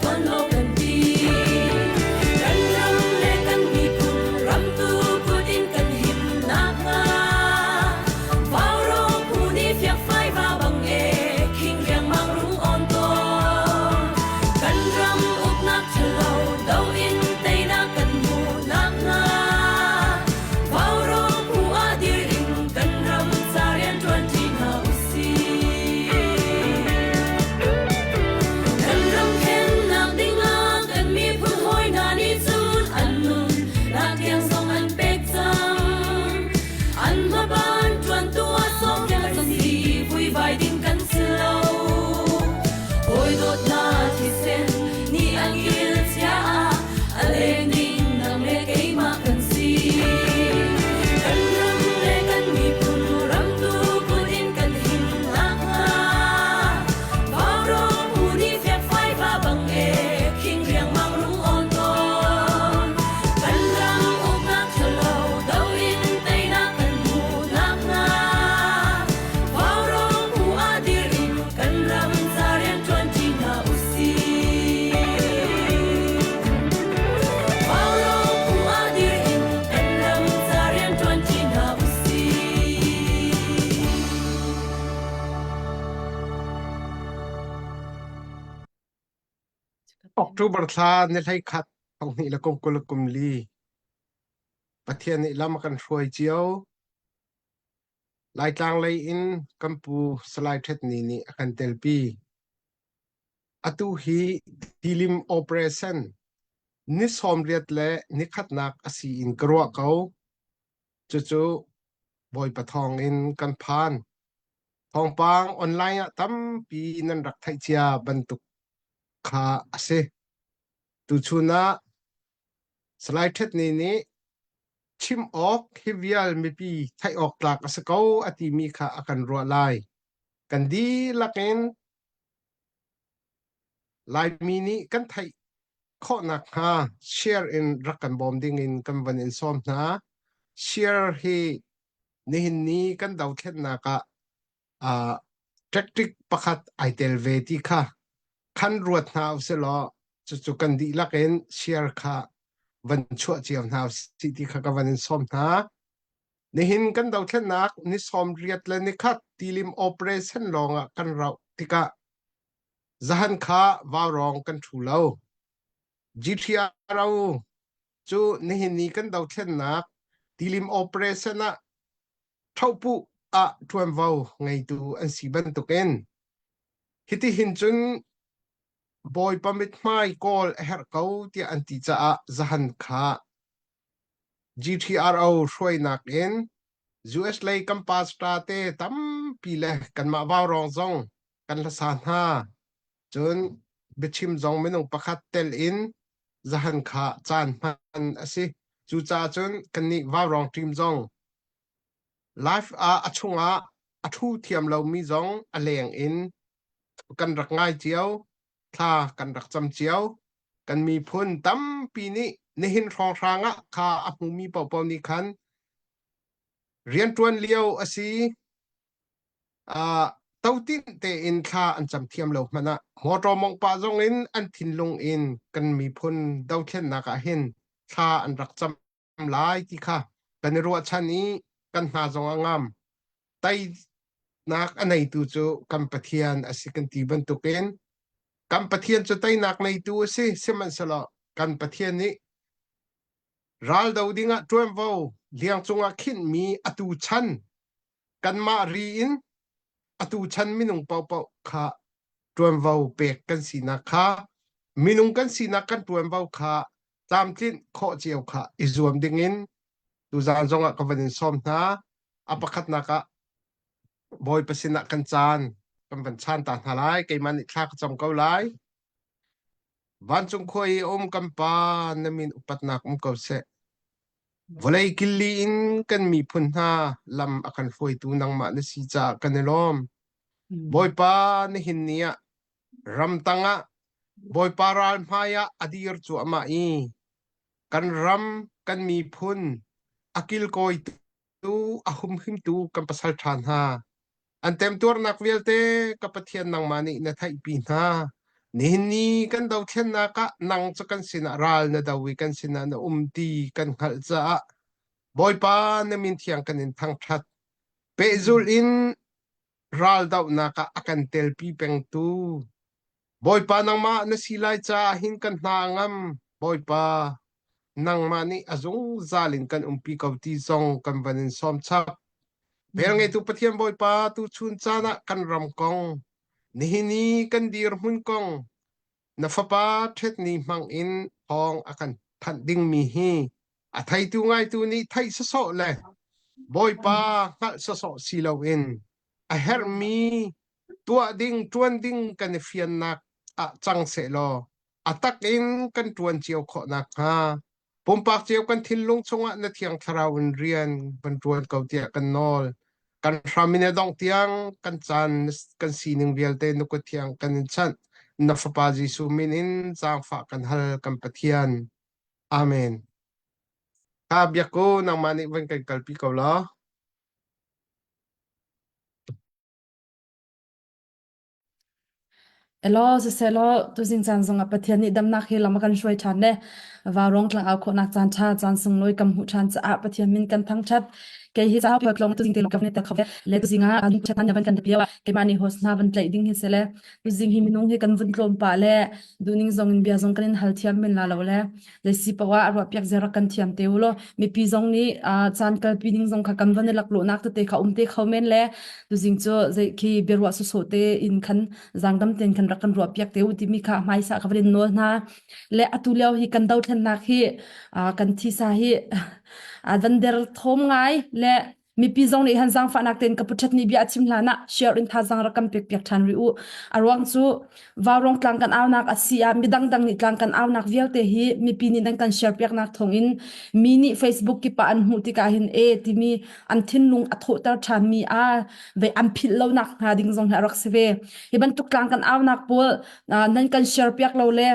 tuan lo kan ti. Kan ram le kan miphun ramtu kut in kan him nakhnga Vaurawng phu nih fiakfai va bang e khing riangmang rung awn tawn. Kan ram uknak ṭhalo do in teinak kan hmuh nakhnga Vaurawng phu ah dir in kan ram ca rian ṭuan ṭi hna usih. Kan ram khennak dingah kan miphun hawi hna nih cun an nun nak tiang zong an pek cang. An hmaban ṭuantu ah sawmpiak kan si, vuivai ding kan si lo. Hawi dawtnak thisen nih an kil cia ah a leng ding nang le keimah kan si. Kan ram le kan miphun ramtu kut in kan him nakhnga Vaurawng phu nih fiakfai va bang e khing riangmang rung awn tawn. Kan ram uknak ṭhalo do in teinak kan hmuh nakhnga Vaurawng phu ah dir in kan ram ca rian ṭuan ṭi hna usih. Vaurawng phu ah dir in kan ram ca rian ṭuan ṭi hna usih. October thla ni 11 thonghnih le kum 20 kum li Pathian nih lam a kan hruai cio. Laitlang lei in kan pu Salai Ṭhet Ni nih a kan telpi. Atu hi tilim operation ni 80 le nikhatnak a si in ka ruah ko. Cucu Bawipa thawng in kan phan. Thawngpang online ah tampi nan rak theih cia bantuk kha a si. Tuchun ah Salai Ṭhet Ni nih chim awk hi vial mipi theih awk tlak a si ko a timi kha a kan ruah lai. Kan dihlak in Laimi nih kan theih khawh nakhnga share in rak kan bawm ding in kan van in sawm hna. Share hi nihin ni kan dothlennak ah uh, tactic pakhat ai tel ve ti kha khan ruat hna usih law cucu kan dihlak in share kha van chuah cio hna usih ti kha ka van in sawm hna. Nihin kan dothlennak ni 80 le nikhat tilim operation lawngah kan rauh tikah zahan kha vaurawng kan ṭhu lo. GTRO cu nihin ni kan dothlennak tilim operation ah ṭhohpuh ah ṭuanvo ngeitu an si bantukin hitihin cun Bawipa mithmai kawl a herh ko tiah an ti caah zahan kha GTRO hruainak in US lei kan pastor te tampi le kanmah vaurawng zong kan hlasa hna. Cun biachim zong minung pakhat tel in zahan kha caan hman a si. Cucaah cun kannih vaurawng team zong live ah a chungah a ṭhu thiam lomi zong a leng in kan rak ngai cio, thla kan rak cam cio. Kan miphun tampi nih nihin hrawnghrang ah kha a hmumi paohpaoh nih khan rianṭuan lio a si. Uh, totinh tein thla an cam thiam lo hmanh ah motor mong pah zong in an thinlung in kan miphun dothlennak ah hin thla an rak cam lai ti kha kan i ruahchan i kan hna zong a ngam. Teinak a neitu cu kan Pathian a si kan ti bantukin kan Pathian cu teinak neitu a si. Sihmanhsehlaw kan Pathian nih raldo dingah ṭuanvo liang cungah khinhmi atu chan kanmah ri in atu chan minung paohpaoh kha ṭuanvo pek kan sinak kha minung kan sinak kan ṭuanvo kha tlamtlinh khawh cio kha i zuam dingin tuzaan zongah ka van in sawm hna. A pakhatnak ah Bawipa sinah kan caan kan van chaan ta hna lai. Keimah nih thla ka cam ko lai. Vancung khua i um kan Pa na min upatnak um ko seh. Vawlei killi in kan miphun hna lam a kan hruaitu nangmah na si caah kan i lawm. Bawipa nihin ni ah ramtang ah Bawipa ral hmai ah a dir cuahmah i kan ram kan miphun a kilkawitu a humhimtu kan pasal ṭha hna an temtuarnak vialte ka Pathian nangmah nih na theihpi hna. Nihin ni kan dothlennak ah nang cu kan sinah ral na do i kan sinah na um ti kan hngalh caah Bawipa na min thiang kan in thangṭhat. Pehzulh in raldohnak ah a kan telpi pengtu Bawipa nangmah na si lai caah hin kan hna a ngam. Bawipa nangmah nih a zungzal in kan umpi ko ti zong kan van in sawm chap. Velngeitu Pathian Bawipa tuchun caan ah kan ram kong nihin i kan dirhmun kong na fapa ṭhetni hmang in thawng a kan thanh dingmi hi a theitu ngaitu nih theih sawsawh le Bawipa hngalh sawsawh si loin a herhmi tuah ding ṭuan ding kan i fiannak ah cang sehlaw a tak in kan ṭuan cio khawh nakhnga pumpak cio kan thinlung chungah na thiang thlarau in rian van ṭuan ko tiah kan nawl. Kan hram in a dongh tiang kan caan kan sining vialte na kut thiang kan in chanh. Na Fapa Jesuh min in zaangfah kan hal kan Pathian. Amen. Ha biakku nangmah nih van kan kalpi ko law. Elaw sisehlaw tuzing caan zongah Pathian nih damnak he lam a kan hruai ṭhan le vaurawng tlangau khawhnak caan ṭha caan sunglawi kan hmuh ṭhan caah Pathian min kan thangṭhat. Kei hi ca tlawng tuzing te lawng ka van i tel kho ve. Le tuzing ah kan ṭhat van kan lio ah keimah nih host hna van tlaih ding hi si le tuzing hi minung hi kan vun tlawm pah le duhning zong in bia zong kan in hal thiam men la lo le zeisi poah ah ruahpiak zia rak kan thiam te u law mipi zong nih caan kalpi ning zong kha kan van i laklawhnak tete kha um te kho men le tuzing cu zei khi biaruah sawsawh te in khan zangdam ten khan rak kan ruahpiak te u timi kha hmaisa ka van in nawl hna le atu lio hi kan dothlennak hi kan thisa hi van der thom ngai le Mipi zong nih han zaangfahnak tein ka pu nih bia a chim hlan ah share in thazaang rak kan pek piak ṭhan rih u. A ruang cu Vaurawng tlang kan aunak a si ah midang dang nih tlang kan aunak vialte hi mipi nih nan kan share piaknak thawngin mi nih Facebook kip ah an hmuh tikah hin e timi an thinlung a thawhter ṭhanmi a ve an philh lonak hnga ding zong hi a rak si ve. Hi bantuk tlang kan aunak pawl nan kan share piak lo le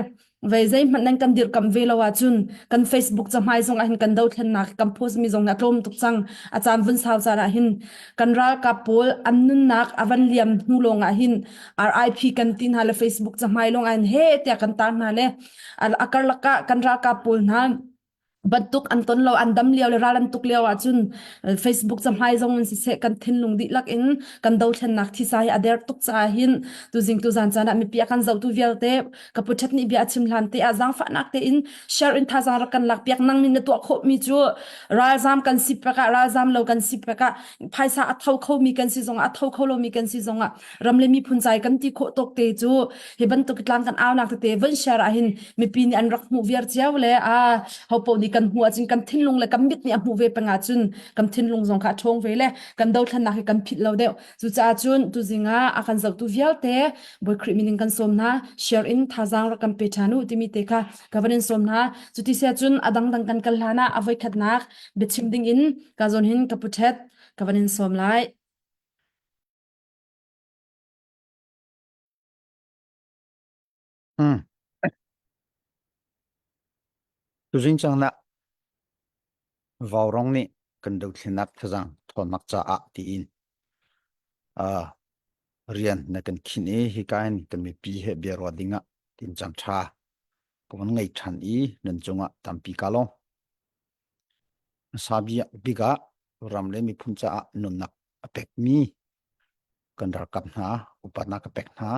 Vei zeihmanh nan kan dirkamh ve lo ahcun kan Facebook cahmai zong ah hin kan dothlennak kan post mi zong a tlawm tuk cang. A caan vun sau caan ah hin kan ralkap pawl an nunnak a van liam hnu lawng ah hin RIP kan ti hna le Facebook cahmai lawng ah hin he tiah kan tar hna le a karlak ah kan ralkap pawl hna bantuk an ton lo an dam lio le ral an tuk lio ahcun Facebook cahmai zong in siseh kan thinlung dihlak in kan dothlennak thisa hi a der tuk caah hin tuzing tuzan caan ah mipi a kan zohtu vialte ka pu ṭhat nih bia a chim hlan te ah zaangfahnak tein share in thazaang rak kan lak piak nang nih na tuah khawh mi cu ralzam kan si pek ah ralzam lo kan si pek ah phaisa a tho kho mi kan si zong ah a tho kho lo mi kan si zong ah ram le miphun cai kan ti khawh tawk te cu hi bantuk tlang kan aunak tete van share ah hin mipi nih an rak hmuh viar cio le a hopo nih kan hmuh ahcun kan thinlung le kan mit nih a hmuh ve peng ahcun kan thinlung zong kha a ṭhawng ve le kan dothlennak hi kan philh lo deuh cucaah cun tuzing ah a kan zohtu vialte Bawi Khrih min in kan sawm hna share in thazaang rak kan pe ṭhan u timi te kha ka van in sawm hna cuti sia cun a dangdang kan kal hlan ah a voikhatnak biachim ding in ka zawn hin ka pu ṭhet ka van in sawm lai Hmm. Tuzing cang Vaurong nih kan dothlennak thazaang ṭhawnnak caah tiin uh, rian na kan khinh i hika in kan mipi he bia ruah dingah tin cang ṭha ka van ngei ṭhan i nan cungah tampi ka lawm. Hmasa bik ah ram le miphun caah nunnak a pekmi kan ralkap hna upatnak ka pek hna.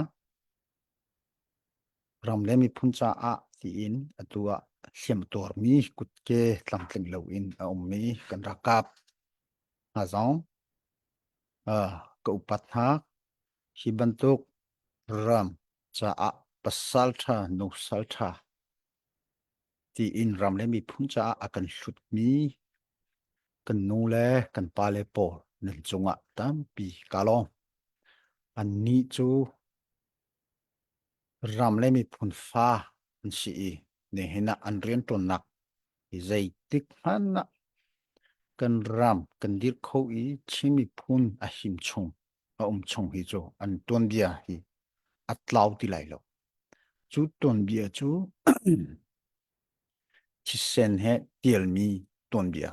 Ram le miphun caah tiin atu ah hliam a tuarmi kutke tlamtling loin a ummi kan ralkap hna zong uh, ka upat hna. Hi bantuk ram caah pasal ṭha, nusal ṭha tiin ram le miphun caah a kan hlutmi kan nu le kan pale pawl nan cungah tampi ka lawm. Annih cu ram le miphun fa an si i nihin ah an rianṭuannak hi zeitik hmanh ah kan ram kan dir kho i Chin miphun a him chung a um chung hi cu an tuanbia hi a tlau ti lai lo. Cu tuanbia cu thisen he tialmi tuanbia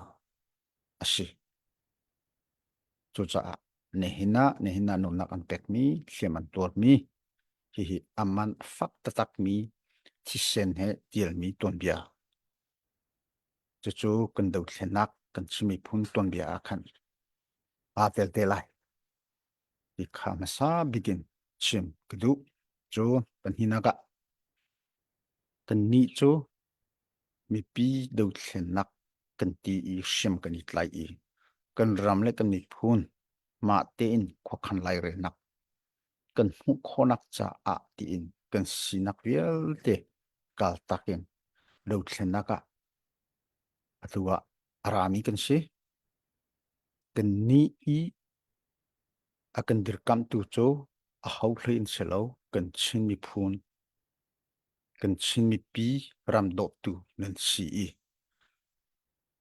a si. Cucaah nihin ah nihin ah nunnak an pekmi, hliam an tuarmi hi. Hihi aman fak taktakmi thisen he tialmi tuanbia. Cucu kan dothlennak kan Chin miphun tuanbia ah khan aa tel te lai. Ti kha hmasa bik in chim ka duh. Cu pahnihnak ah kannih cu mipi dothlennak kan ti i hriam kan i tlai i kan ram le kan miphun mah tein khuakhan lairelnak kan hmuh khawhnak caah tiin kan sinak vialte kaltak in dothlennak ah atu ah a rami kan si. Kannih i a kan dirkamhtu cu aho hlei in si lo, kan Chin miphun, kan Chin mipi ram dawtu nan si i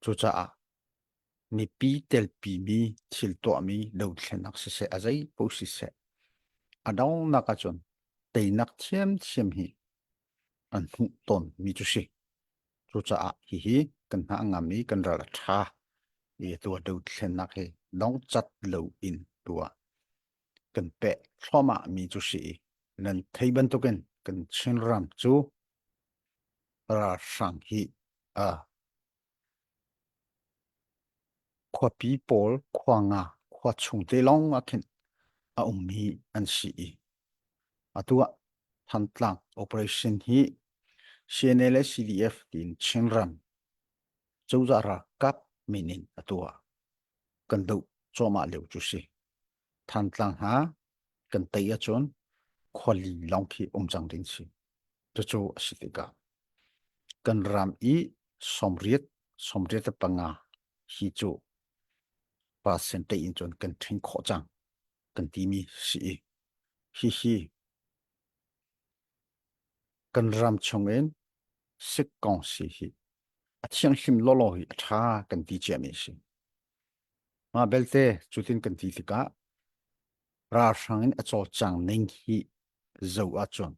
cucaah mipi telpimi thil tuahmi dothlennak siseh a zei paoh siseh a donghnak ahcun teinak thiamthiam hi an hmuh tawnmi cu si. Cucaah hihi kan hna a ngam i kan ral a ṭha i atu ah dothlennak hi dongcat loin tuah kan peh thluahmah mi cu si i nan thei bantukin kan Chinram cu ralhrang hi a Khuapi pawl khua nga khua chung te lawng ah khin a ummi an si i atu ah Thantlang operation hi CNA le CDF tiin Chinram cozah ralkap min in atu ah kan doh cuahmah lio cu si. Thantlang hna kan tei ahcun khuali lawng khi um cang ding si. Cucu a si tikah kan ram i sawmriat, sawmriat le panga hi cu percentage in cun kan ṭhen khawh cang kan timi si i hihi kan ram chungin sikkong si hi a thianghlim lawlaw hi a ṭha kan ti ciami a si. Mah belte cutin kan ti tikah ralhrang in a cawlcang ning hi zoh ahcun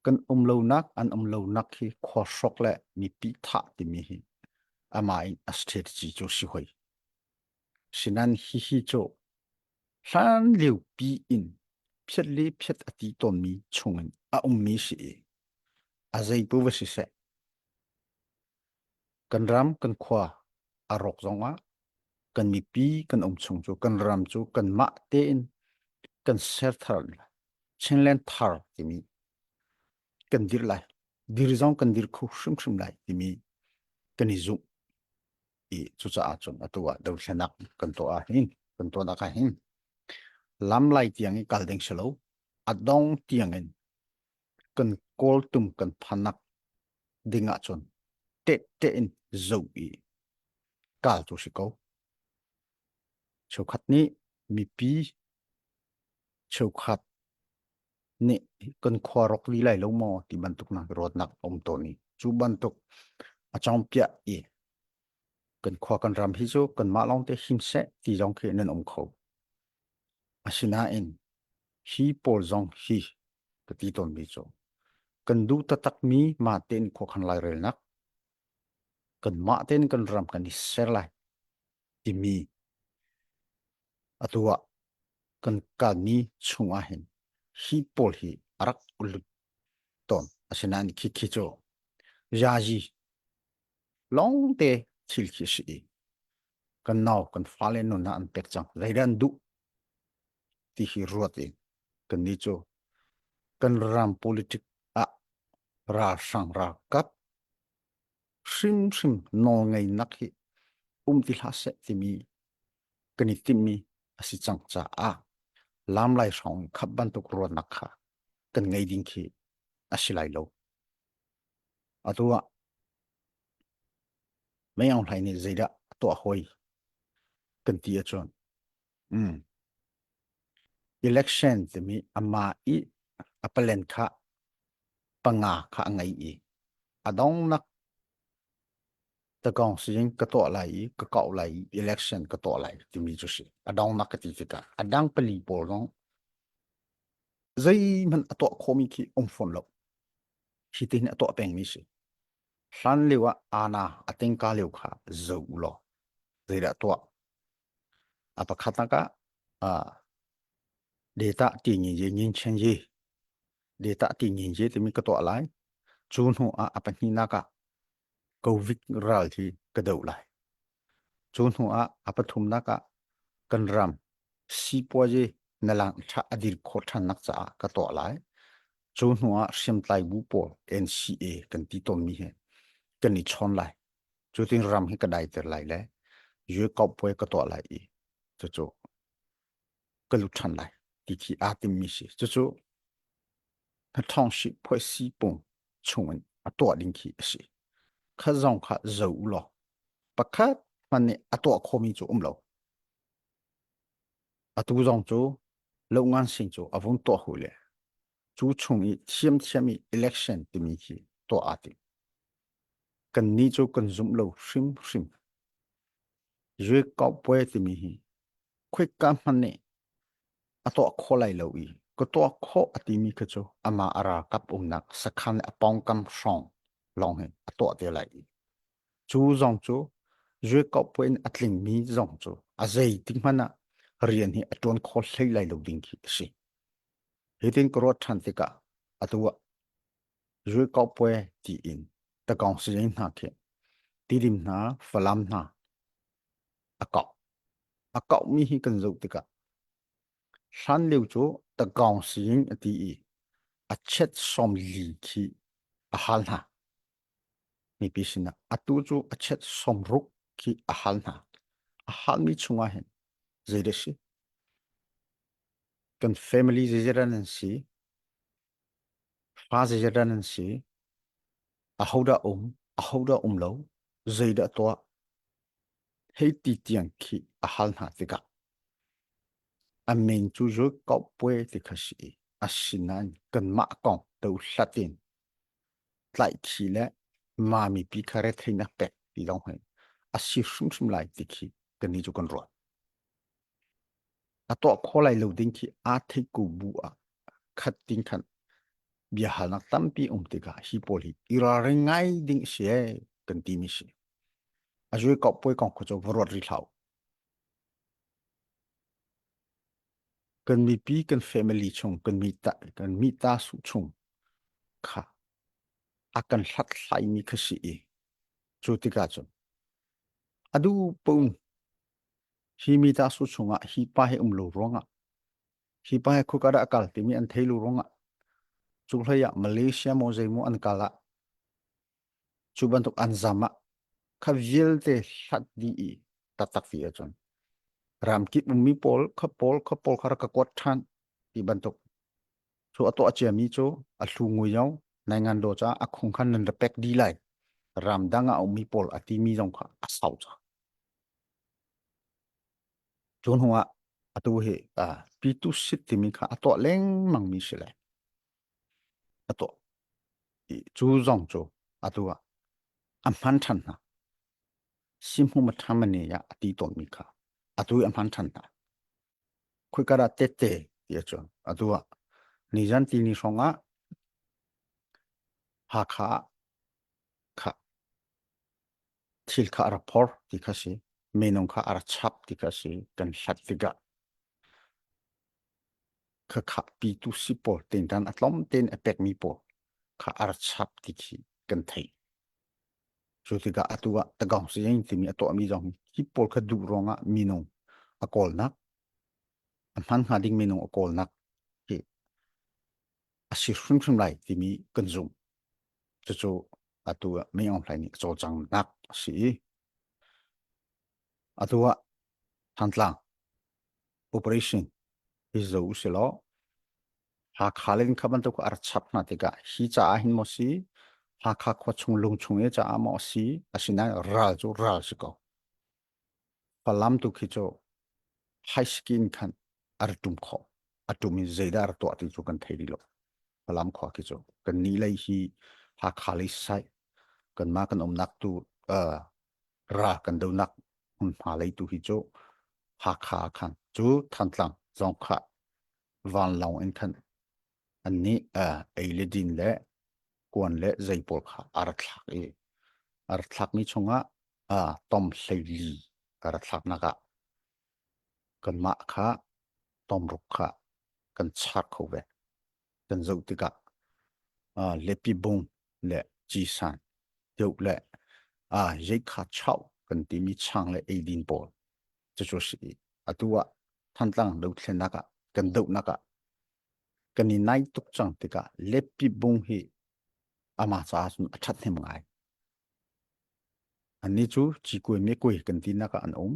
kan um lonak an um lonak hi khua hrawk le mipi thah timi hi amah in a strategy cu si hoi. Sinan hihi cu hlan lio pi in phiat le phiat a ti tawnmi chungin a ummi si i a zei pu va si seh kan ram kan khua a rawk zongah kan mipi kan um chung cu kan ram cu kanmah tein kan ser thar lai Chinland thar timi kan dir lai dir zong kan dir kho hrimhrim lai timi kan i zumh i cucaah cun atu ah dothlenak kan tuah ah hin kan tuahnak ah hin lam lai tiang i kal ding si lo a dong tiang in kan kawltum kan phanak ding ahcun tehte in zoh i kal cu si ko. Cheukhat nih mipi cheukhat nih kan khua rok li lai lo maw ti bantuk nak ruatnak a um tawn i cu bantuk a cawngpiah i kan khua kan ram hi cu kanmah lawng te him seh ti zong khi nan um kho. Asinain hi pawl zong hi ka ti tawnmi cu kan duh taktakmi mah tein khuakhan lairelnak kanmah tein kan ram kan i ser lai timi atu ah kan kalmi chung ah hin hi pawl hi a rak lut tawn. Asinain khi khi cu yazi lawngte thil khi a si i kan nau kan fale nun ah an pek cang zeidah an duh ti hi ruat in kannih cu kan ram politic ah ralhrang ralkap hrimhrim nawlngeinak hi um ti hlah seh timi kan i timhmi a si cang caah lam lai hrawng khap bantuk ruahnak kha kan ngei ding khi a si lai lo. Atu ah Mei Aung Hlaing nih zeidah a tuah hoi kan ti ahcun mm, election timi amah i a palen kha panga kha a ngei i a dongnak takong siing ka tuah lai i ka kau lai i election ka tuah lai timi cu si a dongnak ka ti tikah a dang pali pawl zong zeihmanh a tuah khawhmi khi um fawn lo hi tin a tuah pengmi si hlan lio ah ana a tingka lio kha zo u law zeidah tuah a pakhatnak ah data ti ngi ye ngin chen yi. Data ti ngin je timi ka tuah lai. Cu hnu ah a pahnihnak ah COVID ral hi ka doh lai. Cu hnu ah a pathumnak ah kan ram sipuazi na lang ṭha a dir khawh ṭhannak caah ka tuah lai. Cu hnu ah hriamtlai bu pawl NCA kan ti tawnmi he kan i chawn lai. Cu tin ram hi ka daiter lai le yue kaupuai ka tuah lai i cucu ka lut ṭhan lai ti khi aa timmi si. Cucu hnaṭhawngsi phuaisi pung chungin a tuah ding khi a si. Kha zong kha zo u law pakhat hmanh nih a tuah khomi cu um lo. Atu zong cu lohngan sing cu a vung tuah hu le cu chung i thiamthiam i election timi khi tuah aa tim. Kannih cu kan zumh lo hrimhrim. Zui kaupuai timi hi khuika hmanh nih a tuah khawh lai lo i ka tuah khawh a timi kha cu amah a ralkap umnak sakhan le a pawngkam hrawng lawng hi a tuah te lai i cu zong cu zuikauhpuai in a tlingmi zong cu a zeitik hmanh ah rian hi a ṭuan kho hlei lai lo ding khi a si. Hitin ka ruat ṭhan tikah atu ah zuikauhpuai tiin takawng sizing hna khi Tidim hna, Falam hna a kauh. A kauhmi hi kan zoh tikah hlan lio cu takawng sizing a ti i a chet 40 khi a hal hna. Mipi sinah atu cu a chet 60 khi a hal hna. A halmi chungah hin zeidah si? Kan family zeizat nan si? Fa zeizat nan si? Ahodah um? Ahodah um lo? Zeidah tuah? Hei ti tiang khi a hal hna tikah a min cu Jacob Pue ti kha si i asinain kanmah kong do hlat in tlaihthi le ma mipi kha retheinak pek ti lawng hi a si hrimhrim lai ti khi kannih cu kan ruat. A tuah khawh lai lo ding khi aa theih ko bu ah khat tin khan bia halnak tampi um tikah hi pawl hi i ralring ngai ding si ee kan timi si. A zui kau puai kong khu cu va ruat rih hlah u. Kan mipi kan family chung kan mi ta kan mi ta su chung kha a kan hlathlaimi kha si i cu tikah cun a du pung hi mi ta su chungah hi pa hi um lo ruangah hi pa hi khuka dah kal timi an thei lo ruangah cu hlei ah Malaysia maw zeimaw an kal ah cu bantuk an zam ah kha vialte hlat dih i taktak ti ahcun ramkip ummi pawl kha pawl kha pawl kha rak ka kuat ṭhan ti bantuk cu a tuah ciami cu a hlu ngui yo nai ngan do ca a khung khan nan ra pek dih lai ramdang ah a ummi pawl a timi zong kha a sau ca cu hnu ah atu hi pitu sit timi kha a tuah lengmang mi si lai a tuah i cu zong cu atu ah a hman ṭhan hna. Simhu mathamani ah a ti tawnmi kha atu i a hman ṭhan hna. Khoika dah tette ti ahcun atu ah nizan tini hrawng ah Hakha ah kha thil kha a rak phor ti kha si minung kha a rak chap ti kha si kan hlat tikah Khakha pitu si pawl tinṭan a tlawm tein a pekmi pawl kha a ra chap ti khi kan theih. Cu tikah atu ah Tagaung Saying timi a tuahmi zong hi pawl kha duh ruangah minung a kawlnak, a hman hnga ding minung a kawlnak hi a si hrimhrim lai timi kan zumh. Cucu atu ah Min Aung Hlaing nih a cawlcanghnak a si i atu ah Thantlang operation hi zo usilaw Hakha len kha bantuk a rak chap hna tikah hi caah hin maw si Hakha khua chung lung chung i caah maw si asinain ral cu ral si ko Falam tu khi cu high skin khan a ra tum khawh a tum in zeidah a ra tuah ti cu kan thei rih lo Falam khua khi cu kan ni lei hi Hakha lei sai kanmah kan umnak tu uh, ra kan donak hmunhma lei tu hi cu Hakha ah khan cu Thantlang zong kha vanlawng in khan an nih ei le din le kuan le zei pawl kha a ra thlak i a ra thlakmi chungah tom 14 a ra thlaknak ah kanmah kha tom ruk kha kan char kho ve kan zoh tikah. Lepi bung le cisan deuh le yeikha chau kan timi chang le eidin pawl cucu si atu ah Thantlang dothlennak ah kan dohnak ah kan i nai tuk cang tikah lepi bung hi amah caah cun a ṭhathnem ngai. Annih cu cikui mekui kan tinak ah an um.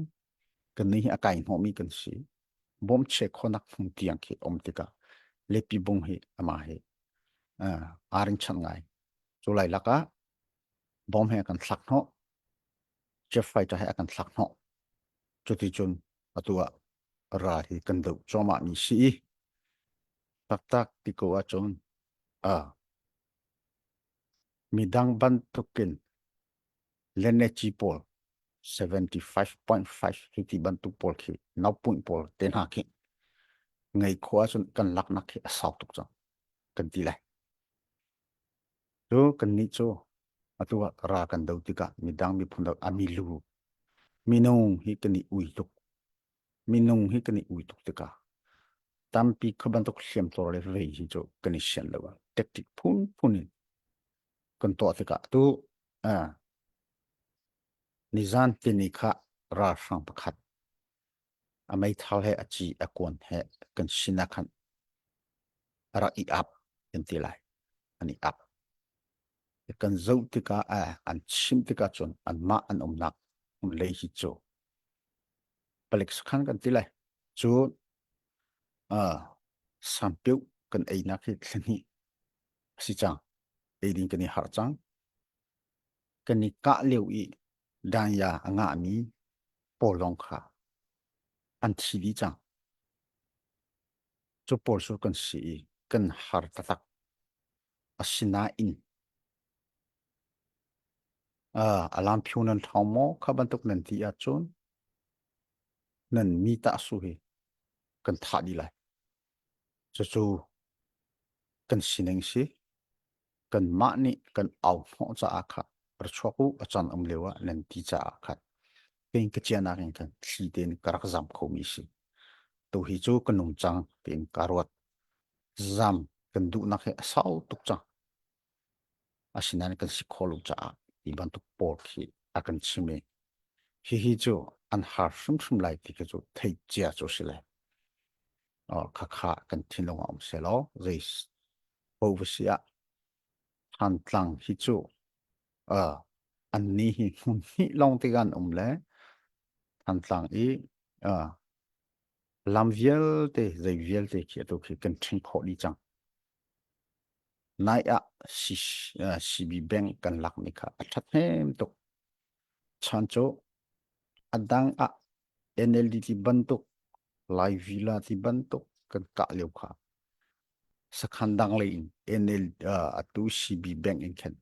Kannih hi a kai hnawhmi kan si. Bawmche khawnak hmun tiang khi um tikah lepi bung hi amah hi aa ringchanh ngai. Cu lai lakah bom he a kan thlak hnawh. Jet fighter he a kan thlak hnawh. Cuticun atu ah ral hi kan doh cuahmah mi si i taktak ti ko ahcun uh, midang bantukin Lenechi pawl 75.5 hi ti bantuk pawl khi naupunh pawl te hna khi ngei khua ahcun kan laknak khi a sau tuk cang kan ti lai. Cu kannih cu atu ah ra kan do tikah midang miphun do a milu minung hi kan i ui tuk. Minung hi kan i ui tuk tikah tampi kha bantuk hliamtuar le vei hi cu kan i sian lo. Tactic phunphun in kan tuah tikah tu uh, nizan tini kha ralhrang pakhat a meithal he a ci a kuan he kan sin ah khan a rak i ap kan ti lai an i ap kan zoh tikah an chim tikah cun anmah an umnak hmun lei hi cu palik sakhan kan ti lai cu sampeuh kan einak hi thlahnih a si cang ei ding kan i harh cang kan i kah lio i danya a ngahmi pawl lawng kha an thi dih cang. Cu pawl cu kan si i kan har taktak. Asinain uh, alam phiu nan thawng maw kha bantuk nan ti ahcun nan mi tah su hi kan thah dih lai. Cucu kan sining si. Kanmah nih kan au hnawh caah kha ra chuak u a can um lio ah nan ti caah khan kei ka cianak in khan thli tein ka rak zam khomi si. Tu hi cu ka nung cang tiin ka ruat. Zam kan duhnak hi a sau tuk cang. Asinain kan si khawh lo caah ti bantuk pawl khi a kan chim i hihi cu an har hrimhrim lai ti khi cu theih cia cu si lai. Khakha kan thinlung ah um selaw zei paoh va si ah Thantlang hi cu uh, annih hi hmun hnih lawng te kan um le Thantlang i uh, lam vialte zei vialte khi atu khi kan ṭhing khawh dih cang. Nai ah CB Bank kan lak mi kha a ṭhat hnem tuk. Chan cu a dang ah NLD ti bantuk Lai Villa ti bantuk kan kah lio kha sakhan dang lei in NL atu CB Bank in khan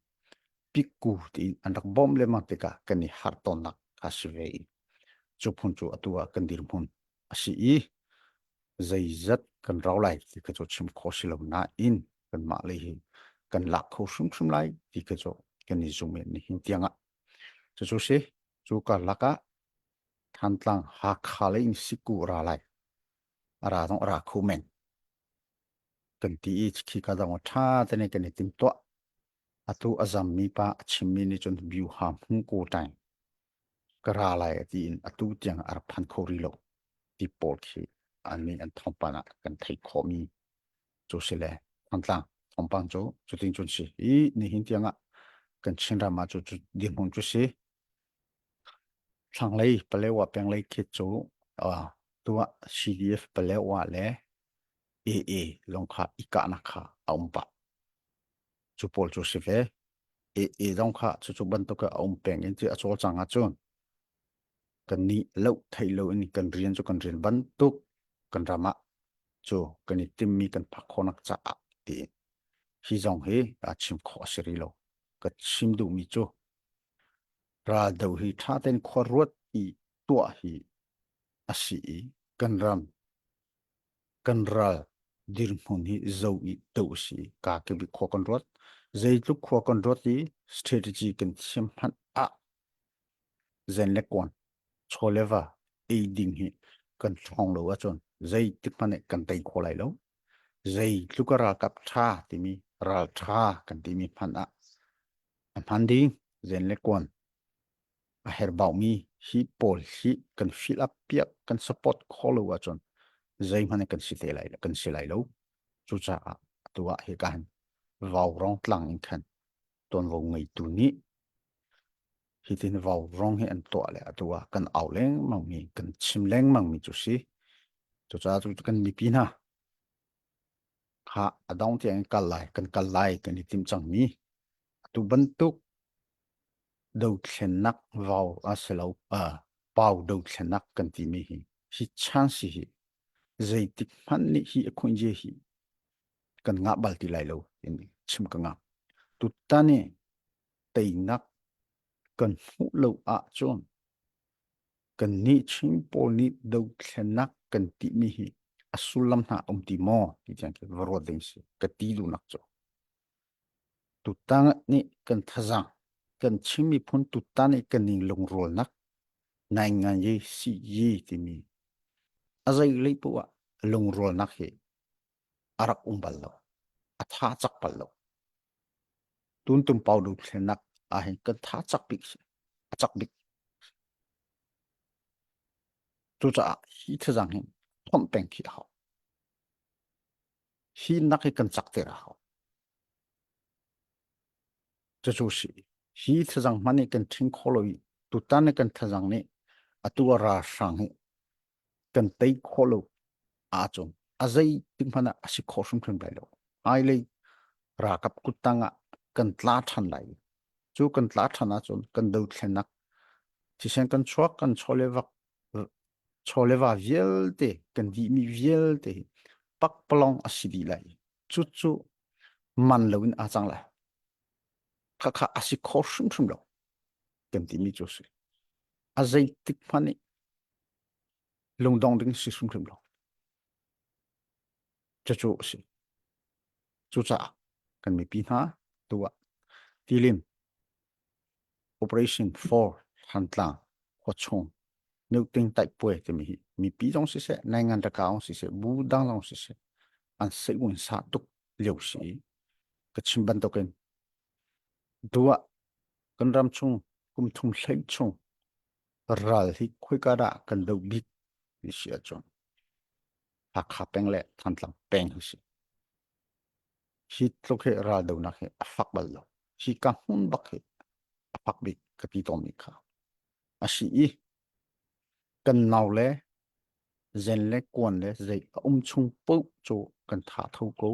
pikku tiin an rak bawm lengmang tikah kan i harh tawnnak kha si ve i cu phun cu atu ah kan dirhmun a si i zeizat kan rau lai ti kha cu chim khawh si lo nain kanmah lei hi kan lak kho hrimhrim lai ti kha cu kan i zum i nihin tiangah cucu si cu karlak ah Thantlang Hakha lei in siku ra lai a ra zong a ra kho men kan ti i khi ka dong ṭha te ne kan i timtuah atu a zammi pa a chimmi nih cun biu ha hmu ko ṭaing ka ra lai ti in atu tiang a rak phan kho rih lo ti pawl khi an min an thawngpang ah kan theih khawhmi cu si le Thantlang thawngpang cu cutin cun si i nihin tiang ah kan Chinram ah cu cu dirhmun cu si Thlanglei Palewa penglei khi cu uh, tuah CDF Palewa le AA lawng kha i kahnak kha a um pah. Cu pawl cu si ve. AA zong kha cucu bantuk a um peng in ti a cawlcang ahcun kan nih loh theih lo in kan rian cu kan rian bantuk kan ram ah cu kan i timmi kan phak khawhnak caah tiin hi zong hi a chim khawh a si rih lo. Ka chim duhmi cu raldo hi ṭha tein khua ruat i tuah hi a si i kan ram kan ral dirhmun hi zo i do a si ka kip i khua kan ruat zeitluk khua kan ruat i strategy kan thiam hmanh ah zen le kuan chaw le va ei ding hi kan ṭhawng lo ahcun zeitik hmanh kan tei kho lai lo zeitluk a ralkap ṭha timi Ralṭha kan timi hmanh ah a hman ding zen le kuan a herbaumi hi pawl hi kan fill up piak kan support kho lo ahcun zeihmanh kan si te lai kan si lai lo. Cucaah atu ah hika hin vaurawng tlang in khan tuanvo ngeitu nih hitin vaurawng hi an tuah le atu ah kan au lengmang mi kan chim lengmang mi cu si. Cucaah cu kan mipi hna kha a dong tiang in kal lai kan kal lai kan i tim cang mi atu bantuk dothlennak vau a si lo pau dothlennak kan timi hi hi chance hi zeitik hmanh nih hi a khuinje hi kan ngah bal ti lai lo in chim ka ngah tutan i teinak kan hmuh lo ahcun kan nih Chin pawl nih dothlennak kan timi hi a sullam hna um ti maw ti tiang khi va ruat ding si ka ti duhnak cu Tutan nih kan thazaang kan Chin miphun tutan i kan ning lungrualnak naingngan si yi timi a zei lei poah ah lungrualnak hi a rak um bal lo. A tha cak bal lo. Tuntum pau dothlennak ahhin kan tha cak bik si. A cak bik. Cucaah hi thazaang hin phomh peng khi a hau. Hi nak hi kan cak ter a hau. Cucu si. Hi thazang hman i kan ṭhing kho lo i tutan i kan thazang nih atu a ralhrang hi kan tei khawh lo ahcun a zei tik hmanh ah a si khawh hrimhrim lai lo. Hmailei ralkap kuttang ah kan tla ṭhan lai. Cu kan tla ṭhan ahcun kan dothlennak thisen kan chuak kan chawle vak chawle va vialte kan dihmi vialte hi pakpalawng a si dih lai. Cucu man loin aa cang lai. Khakha a si kho hrimhrim lo kan timi cu a si. A zeitik hmanh nih lungdong ding si hrimhrim lo. Cucu a si. Cucaah kan mipi hna tu ah tilim Operation 4 Thantlang khuachung Newting taihpuai timi hi mipi zong siseh, naingan raka zong siseh, bu dang zong siseh, an seihun sa tuk lio si. Ka chim bantukin duah kan ram chung kum thum hlei chung ral hi khoika dah kan do bik ti si ahcun Hakha peng le Thantlang peng hi si. Hi tluk hi ral donak hi a fak bal lo. Hi ka hmun bak hi a fak bik ka ti tawnmi kha. A si i kan nau le zen le kuan le zei a um chung paoh cu kan tha tho ko.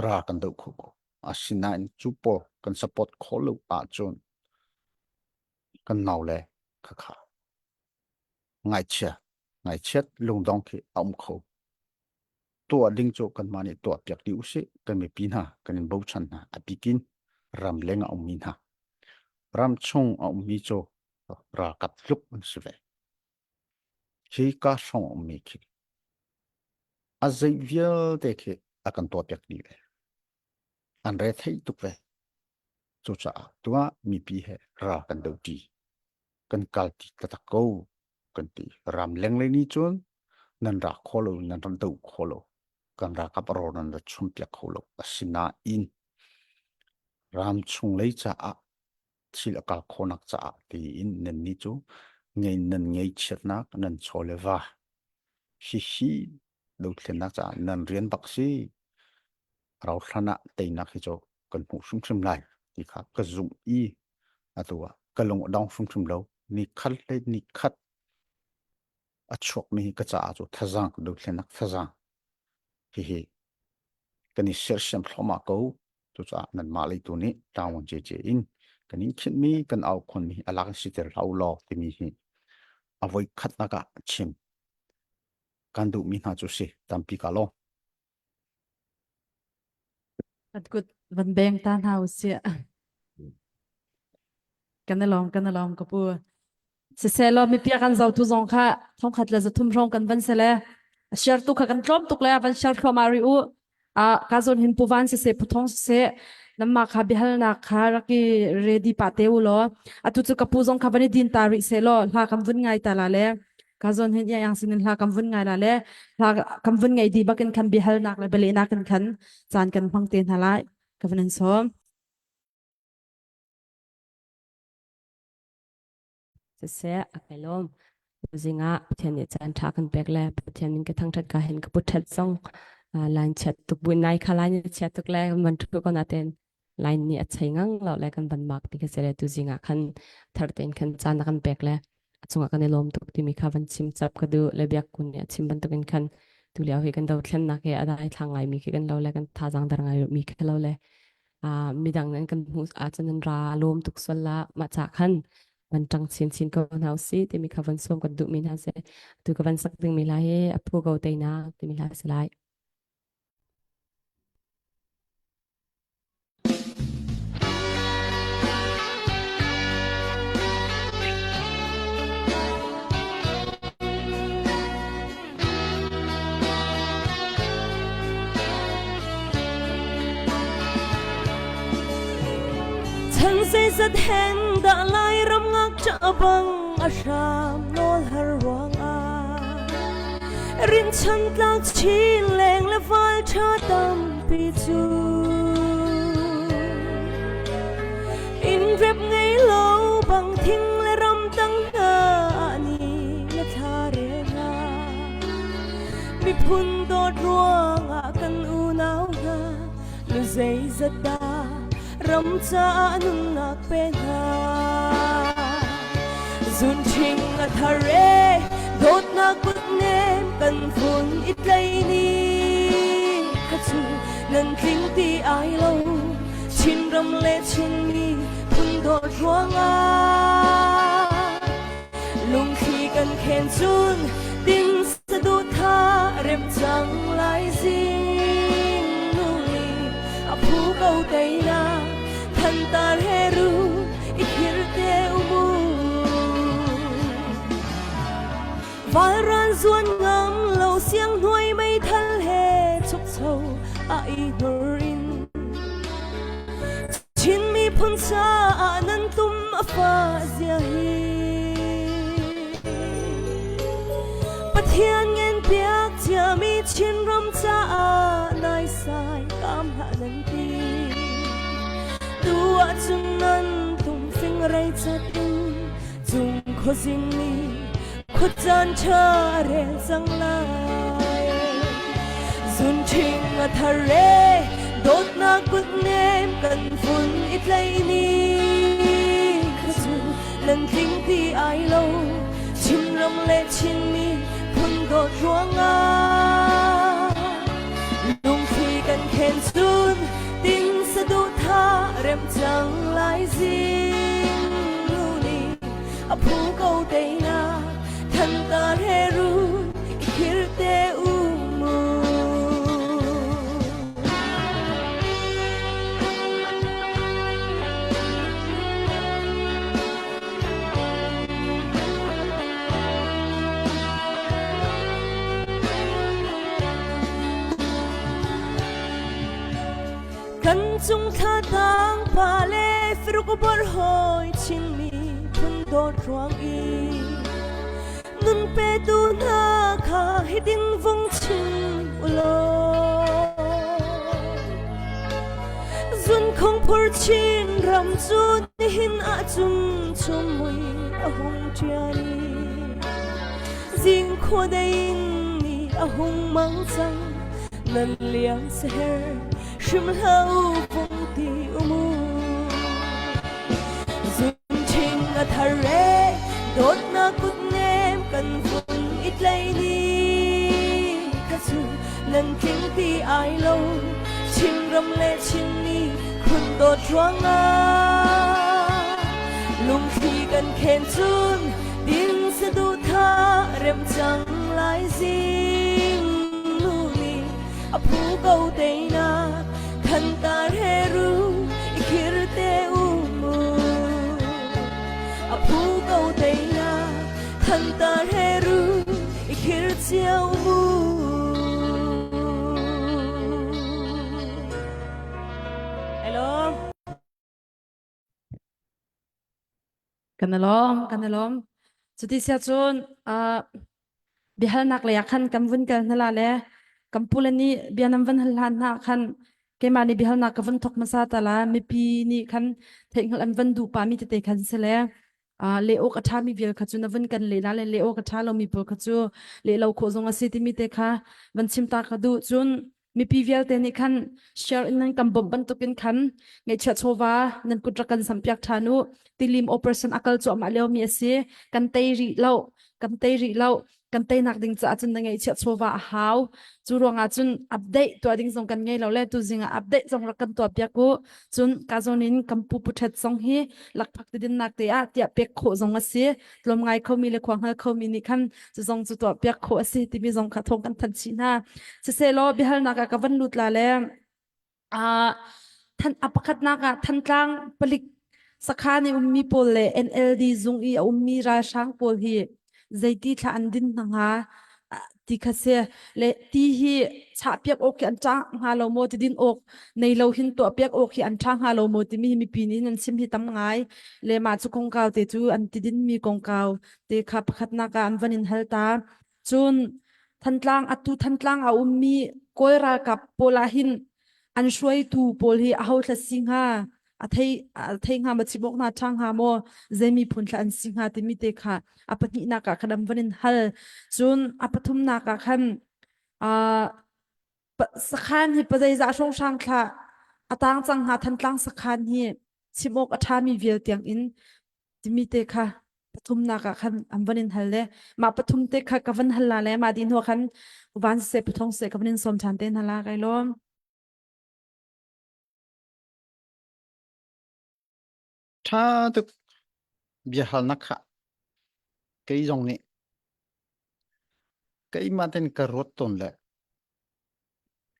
Ra kan doh kho ko. Asinain cu pawl kan support khawh lo ahcun kan nau le khakha ngaichia ngaichiat lungdong khi a um kho. Tuah ding cu kanmah nih tuah piak dih usih kan mipi hna kan in bochan hna a bikin ramleng a ummi hna ramchung a ummi cu ralkap tluk an si ve. Hi ka hrawng a ummi khi a zei vialte khi a kan tuah piak dih ve. An re thei tuk ve. Cucaah tuah mipi he ral kan do ṭi. Kan kal ti taktak ko kan ti. Ramleng lei nih cun nan ra kho lo, nan rak do kho lo. Kan ralkap rawl nan ra chum piak kho lo. Asinain ramchung lei caah thil a kal khawhnak caah tiin nan nih cu ngei nan ngeichiatnak nan chaw le va hihi dothlennak caah nan rian bak si rauhhlan ah teinak hi cu kan hmuh hrimhrim lai ti kha ka zumh i atu ah ka lung a dong hrimhrim lo ni khat le ni khat a chuakmi hi ka caah cu thazaang dothlennak thazaang hihi kan i sersiam thluahmah ko cucaah nanmah lei tu nih ṭaung cece in kan in khinhmi kan aukhonmi a lak in siter hlah u law timi hi a voi khatnak ah chim kan duhmi hna cu si tampi ka law At kut van beng ta hna usih. Kan i lawm, kan i lawm ka pu. Siseh law mipi kan zotu zong kha thongkhat le zathum hrawng kan van sele. A share tu kha kan tlawm tuk le van share thluahmah rih u. A ka zawn hin pu van siseh pu thong siseh namma kha biahalnak kha rak i ready pa te u law. Atu cu ka pu zong kha van i din ta rih seh law hla kan vun ngai ta la le. Ka zawn hin iang sinin hla kan vun ngai la le hla kan vun ngai di bakin khan biahalnak le bialehnak in khan caan kan hmang te hna lai. Ka vun in sawm. Siseh a kai lawm. Tuzing ah Pathian nih caan ṭha kan pek le Pathian min ka thangṭhat ka hin ka put ṭhat zong line chiat tuk buin nai kha line chiat tuk le kan van ṭhu ko natin line nih a chei ngang lo le kan van mak ti ka si le tuzing ah khan thar tein khan caan a kan pek le a cungah kan i lawm tuk timi kha van chim chap ka duh le biak kun nih a chim bantukin khan tu lio hi kan dothlennak he a dai thlang ngai mi khi kan lo le kan thazaang dar ngai mi khi lo le midang nan kan hmuh ahcun nan ra lawm tuk sual la mah ca khan van ṭang chinchin ko hna usih timi kha van sawm kan duhmi hna si tu ka van sak dingmi hla hi a phu ko teinak timi hla si lai. Chan zeizat hen dah Lairam ngakṭah bang a hram nawl har ruangah rinchan tlak chin leng le val ṭha tampi cu inn rep ngei lo bang thing le ram tang hna ni le thla rel hna Miphun dawt ruangah kan unau hna nu zeizat dah ram caah nunnak pe hna. Zunṭhing a thar e dawtnak kutnem kan vun i tlai ni kha cu nan tling ti ai lo Chinram le Chinmi phun dawt ruangah Lungthli kan khen cun ding saduhthah rem cang lai zing nu nih a phu ko teinak thantar he ru i khir te umu. Valran zuan ngam lo siang hnuai meithal he chukcho a i hnur in Chin miphun caah nan tum a fa zia hi. Pathian ngen piak ciami Chinram caah naisai kam hlah nan ti. Tu ahcun nan tum fingrei cat in cung khuazing nih khuacaan ṭha a rel cang lai. Zunṭhing a thar e dawtnak kutnem kan vun i tlai ni kha cu nan tling ti ai lo Chinram le Chinmi phun dawt ruangah lungthli kan khen cun ting saduhthah rem cang lai zing nu nih a phu ko teinak thantar he ru i khir te u mu. Kan cung thla tang pa le firuk bor hoi Chinmi phun dawt ruang i nun petu hna kha hitin vung chim ulaw zun khong phur chin ram cu nihin ahcun chumui a hung ṭian i zing khua dei in ni a hung mang cang nan liang seher hrim hlah u vung ti umu Zunṭhing a thar e dawtnak kutnem kan vun i tlai ni kha cu nan tling ti ai lo Chinram le Chinmi phun dawt ruangah lungthli kan khen cun din saduhthah rem cang lai zing nu nih a phu ko teinak thantar he ru i khir te u mu a phu ko teinak thantar he ru i khir cio mu Hello. Kan i lawm, kan i lawm. Cuti sia cun, uh, Biahalnak lei ah khan kan vun kal hna la le kan pule nih bia nan van hal hlan hna khan keimah nih biahalnak ka vun thok hmasa ta la mipi nih khan theihhngalh an van duh pah mi tete khan si le le awk a ṭhami vial kha cu na vun kan leh la le leh awk a ṭha lomi pawl kha cu leh lo khawh zong a si timi te kha van chim ta ka duh. Cun mipi vialte nih khan share in nan kan bawmh bantukin khan ngeihchiah chawva nan kut rak kan sampiak ṭhan u. Tilim operation a kal cuahmah liomi a si. Kan tei rih lo, kan tei rih lo. Kan teinak ding caah cun na ngeihchiah chawva a hau. Cu ruangah cun update tuah ding zong kan ngei lo le tu zing ah update zong rak kan tuah piak u. Cun ka zawn in kan pu pu ṭhet zong hi lakphak ti dinnak te ah tiah pek khawh zong a si. Tlawm ngai khomi le khua hngal khomi nih khan cu zong cu tuah piak khawh a si timi zong kha thawng kan thanh chih hna. Siselaw biahalnak ah ka van lut la le Uh, than, a pakhatnak ah Thantlang palik sakhan i ummi pawl le NLD zung i a ummi ralhrang pawl hi zeiti thla an din hna hnga ti kha si le ti hi chah piak awk hi an ṭha hnga lo maw ti din awk nei lo hin tuah piak awk hi an ṭha hnga lo maw timi hi mipi nih an chim hi tam ngai le mah cu kongkau te cu an ti dinmi kongkau te kha pakhatnak ah an van in hal ta Cun Thantlang atu Thantlang a ummi Kawl ralkap pawl ah hin an hruaitu pawl hi aho thla si hnga a thei a thei hnga ma chim awk hna ṭha hnga maw zei miphun thla an si hnga timi te kha a pahnihnak ah khan an van in hal cun a pathumnak ah khan uh, sakhan hi pazeizah hrawnghrang thla a tang cang hnga Thantlang sakhan hi chim awk a ṭhami vial tiang in timi te kha pathumnak ah khan an van in hal le mah pathum te kha ka van hal la le mah dih hnu khan van se pathong se ka van in sawm ṭhan te hna la kai lawm. Ṭha tuk biahalnak kha kei zong nih keimah ten ka ruat tawn le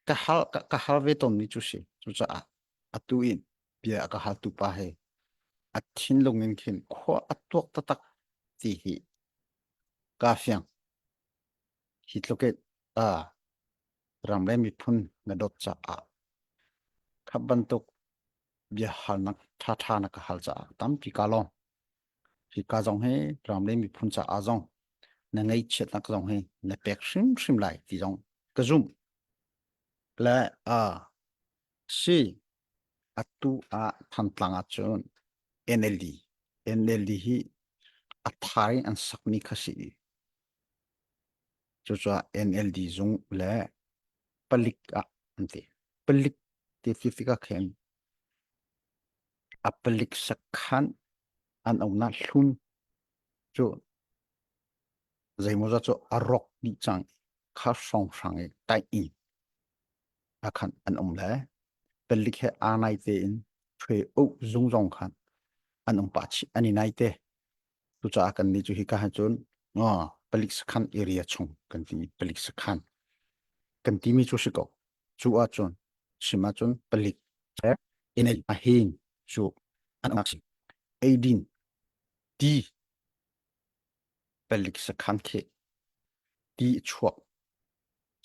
ka hal ka hal ve tawnmi cu si cucaah atu in bia a ka haltu pa he a thinlung in khin khua a tuak taktak ti hi kaa fiang. Hi tluk in ah ram le miphun na dawt caah kha bantuk bia halnak ṭhaṭha na ka hal caah tampi kaa lawm. Hi ka zong hi ram le miphun caah zong na ngaihchiatnak zong hi na pek hrimhrim lai ti zong ka zumh. Le ah Si, atu ah Thantlang ahcun NLD, NLD hi a thar in an sakmi kha si. Cucaah NLD zung le palik ah an ti. Palik ti ti tikah khin a palik sakhan an umnak hlun cu zeimawzat cu a rawk dih cang kha hrawnghrang i taih in ah khan an um le palik he aa nai tein ṭhue uh zung zong khan an um pah chih an i nai te cucaah kan nih cu hika han cun palik sakhan area chung kan ti palik sakhan kan timi cu si ko cu ahcun chim ahcun palik in a hin cu an um eidin ti palik sakhan khi ti chuak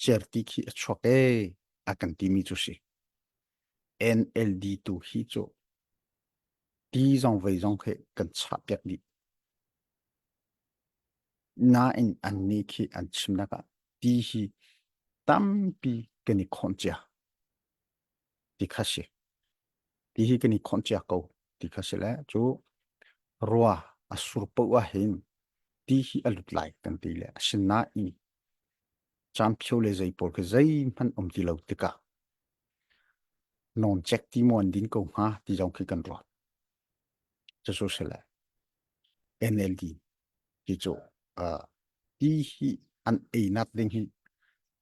certi khi a chuak ee a kan timi cu si. NLD tu hi cu ti zong vei zong khi kan chah piak dih. Nain annih khi an chimnak ah ti hi tampi kan i khawnh cia ti kha si. Ti hi kan i khawnh cia ko ti kha si le cu rua a sur poh ah hin ti hi a lut lai kan ti le asinain Camphio le zei pawl khi zeihmanh um ti lo tikah nawncek ti maw an din ko hnga ti zong khi kan ruat. Cucu si le NLD hi cu uh, ti hi an einak ding hi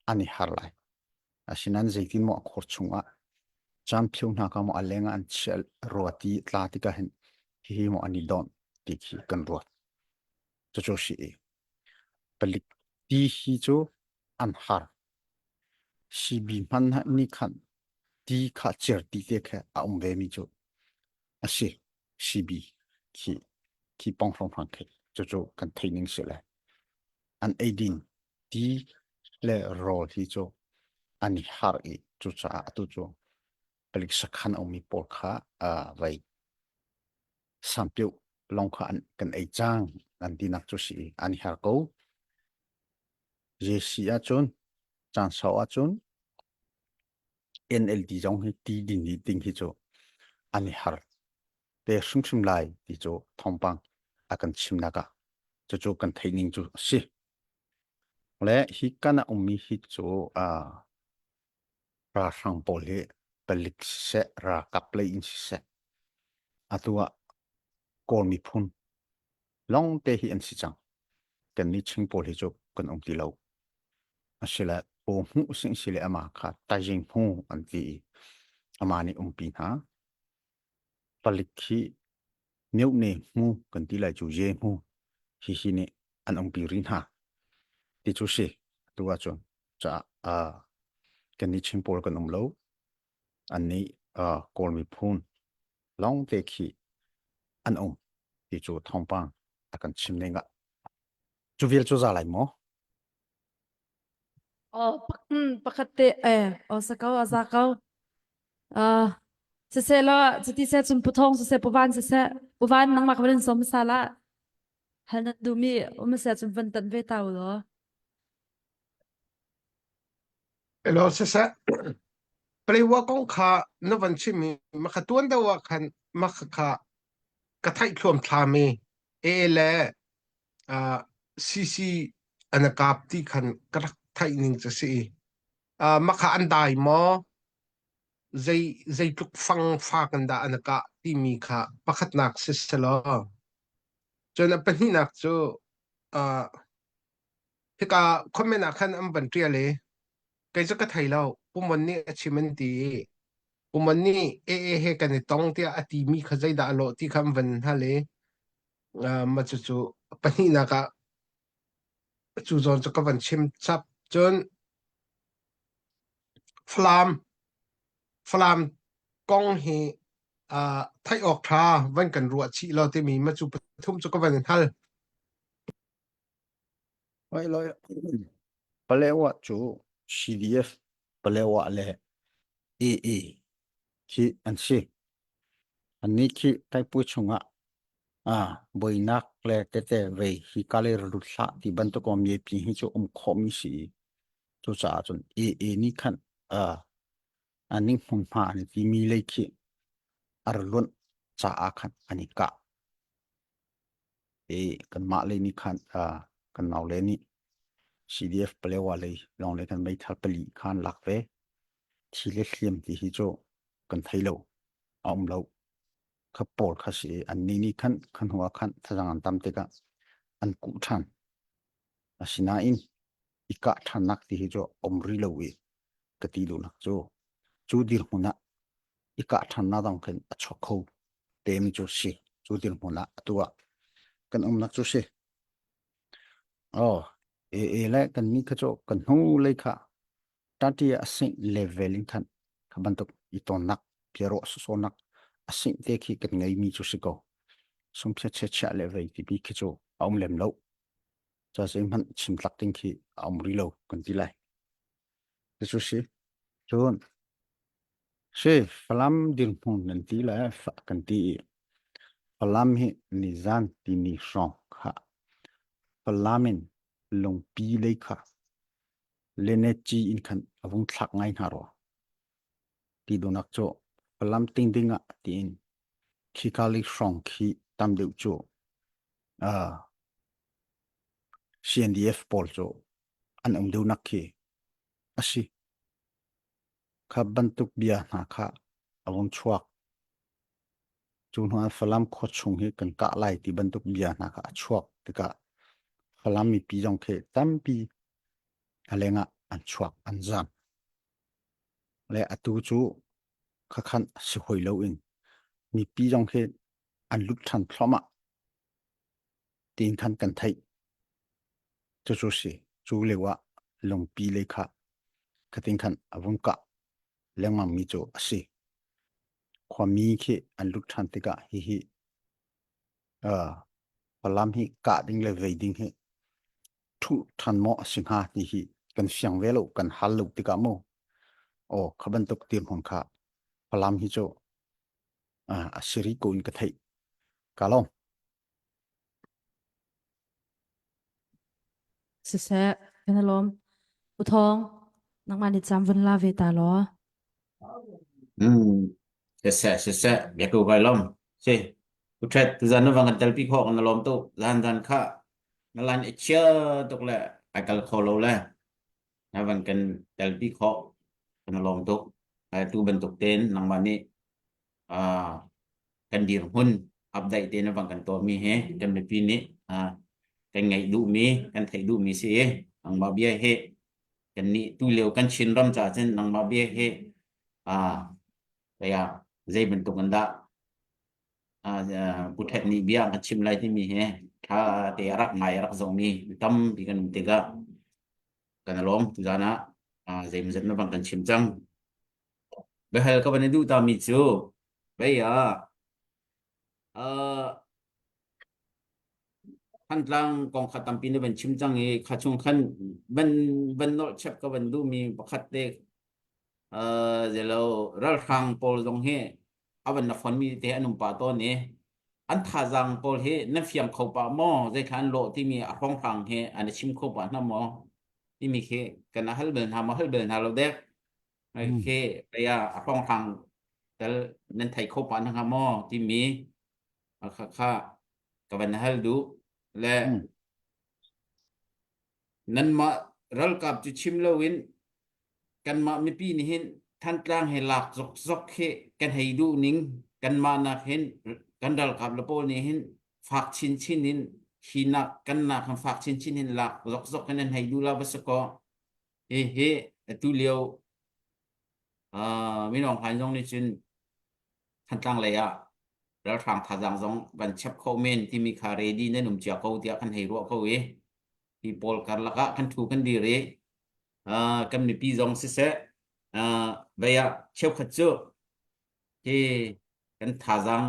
an i har lai. Asinain zeitin maw a khor chungah camphio hna kha maw a leng ah an chiah rua ti tla tikah hin hihi maw an i dawnh ti khi kan ruat. Cucu si i Palik ti hi cu an har. CB hmanh nih khan ti kha certi te kha a um ve mi cu a si. CB khi khi pong hrawnghrang khi cucu kan theih ning si le an eidin ti le rawl hi cu an i har i cucaah atu cu palik sakhan a ummi pawl kha uh, vei sampioh lawng kha an kan ei cang an tinak cu si an i har ko. JC ahcun caan sau ahcun NLD zong hi ti ding hi ding hi cu an i har te hrimhrim lai ti cu thawngpang a kan chimnak ah cucu kan theih ning cu a si. Le hi kan a ummi hi cu uh, ralhrang pawl hi palik siseh, ralkap lei in siseh, atu ah Kawl miphun lawngte hi an si cang. Kannih Chin pawl hi cu kan um ti lo. Asile paw hmuh sing sile ama kha taizing hmu an ti i ama nih umpi hna. Palik hi myohne hmu kan ti lai cu ye hmu hi hi nih an umpi rih hna. Ti cu si atu ahcun caah uh, kannih Chin pawl kan um lo. Annih uh, Kawl miphun lawngte khi an um ti cu thawngpang a kan chim ning ah cu vial cu za lai maw? Oh, pakhat te eh o sa ko a za ko. Uh, siseh law cuti seh cun puthong siseh puvan siseh puvan nangmah ka van som sala hal nan duhmi um seh cun van tan ve ta u law. Hello siseh Palewa kong kha na van chim i makha tuan deuh ah khan makha kha ka theih thluamthlam i A le uh, CC an kap ti khan ka rak theih ning cu si i uh, makha an dai maw zei zeitluk fang fa kan dah an kah timi kha pakhatnak si selaw cun a pahnihnak cu uh, hika comment ah khan an van ṭial i kei cu ka thei lo Pumon nih a chim an ti i Pumon nih AA he kan i tong tiah a timi kha zeidah a lawh ti kha an van hal i uh, mah cucu pahnihnak ah cu zawn cu ka van chim chap cun Falam Falam kong hi uh, theih awk ṭha van kan ruah chih lo timi ma cu pathum cu ka van in hal. Oi loi Palewa cu CDF Palewa le AA khi an si. Annih khi Taipui chungah ah buainak le tete vei hi kale lut hlah ti bantuk om ye pi hi cu um khawhmi si i cucaah cun AA nih khan uh, aning hmunhma an timi lei khi ar luanh caah khan an i kah. I kanmah lei nih khan uh, kan nau le nih CDF Palewa lei lawng le kan meithal pali khan lak ve. Thi le hliam ti hi cu kan thei lo. A um lo. Kha pawl kha si an ni nih khan khan hua khan thazang an tam tikah an kuh ṭhan. Asinain i kah ṭhannak ti hi cu um rih lo i ka ti duhnak cu cu dirhmun ah i kah ṭhannak dang khin a chuak kho temi cu si cu dirhmun ah atu ah kan umnak cu si. Oh, e e le kan mi kha cu kan hnu lei kha tati a sing level in khan kha bantuk i tonnak piaro sonak a sing te khi kan ngei mi cu si ko. Sungphia che chia le vei ti bi khi cu a um lem lo. Ca zei hmanh chim tlak ding khi a um rih lo kan ti lai. Cu si. Cun si Falam dirhmun nan ti le kan ti i Falam hi nizan tini hrawng kha Falam in lungpi lei kha Lenetci in khan a vung thlak ngai hna rua. Ti dunak cu Falam ting ding ah tiin khika lei hrawng khi tam deuh cu uh, CNDF pawl cu an um deuhnak khi a si. Kha bantuk bia hna kha a vung chuak. Cu hnu ah Falam khua chung hi kan kah lai ti bantuk bia hna kha a chuak tikah Falam mipi zong khi tampi a lengah an chuak an zam. Le atu cu khakhan si hoi loin mipi zong khi an lut ṭhan thluahmah tiin khan kan theih. Cucu si cu lio ah lungpi lei kha khatin khan a vung kah lengmang mi cu a si. Khuami khi an lut ṭhan tikah hihi uh, Falam hi kah ding le vei ding hi ṭhu ṭhan maw a si hnga ti hi kan fiang ve lo kan hal lo tikah mu aw kha bantuk dirhmun kha Falam hi cu uh, a si rih ko in ka theih. Ka lawm. Siseh. Kan lawm. U Thawng, nangmah nih cam vun la ve ta law. Hmm. Siseh, siseh, biaku kai lom. Si, u ṭhet, tuzan na vang kan telpi khawh kan lawm tuk. Zan zan kha na lan i chia tuk le ai kal kho lo le na van kan telpi khawh kan lawm tuk. Ai tu bantuk ten nangmah nih ah kan dirhmun update te na vang kan tuahmi he kan mipi nih ah kan ngaih duhmi kan theih duhmi si i nangmah bia hi kan nih tu lio kan Chin ram ca cun nangmah bia hi ah kaya zei bantuk an dah Pu Thet nih bia kan chim lai timi he tha te a rak ngai a rak zohmi tampi kan um tikah kan lawm tuzan ah zeimazat na bang kan chim cang Biahal ka van i duh tami cu vei ah uh, Thantlang kong kha tampi na van chim cang i kha chung khan van van nolh chep ka van duhmi pakhat te uh, zelo ralhrang pawl zong hi a van na fonmi te an um pah tawn i an thazaang pawl hi na fiang kho pah maw zeithla an lawh timi a hrawnghrang hi an i chim kho pah hna maw timi khi kan hal bel hna maw hal bel hna lo dek khi aya a hrawnghrang tel nan thei kho pah hna maw timi kha kha ka van hal duh le nanmah ralkap cu chim loin kanmah mipi nih hin Thantlang he lak zokzok hi kan hei duh ning kanmah nak hin kan ralkap le pawl nih hin fak chinchin in hi nak kan nak hin fak chinchin in lak zokzok in an hei duh la va si kaw hi hi atu lio uh, minong han zong nih cun Thantlang lei ah ralhrang thazaang zong van chep kho men timi kha ready nan um cia ko tiah kan hei ruah ko i hi pawl karlak ah kan thu kan dir i uh, kan mipi zong siseh uh, vei ah cheukhat cu hi kan thazaang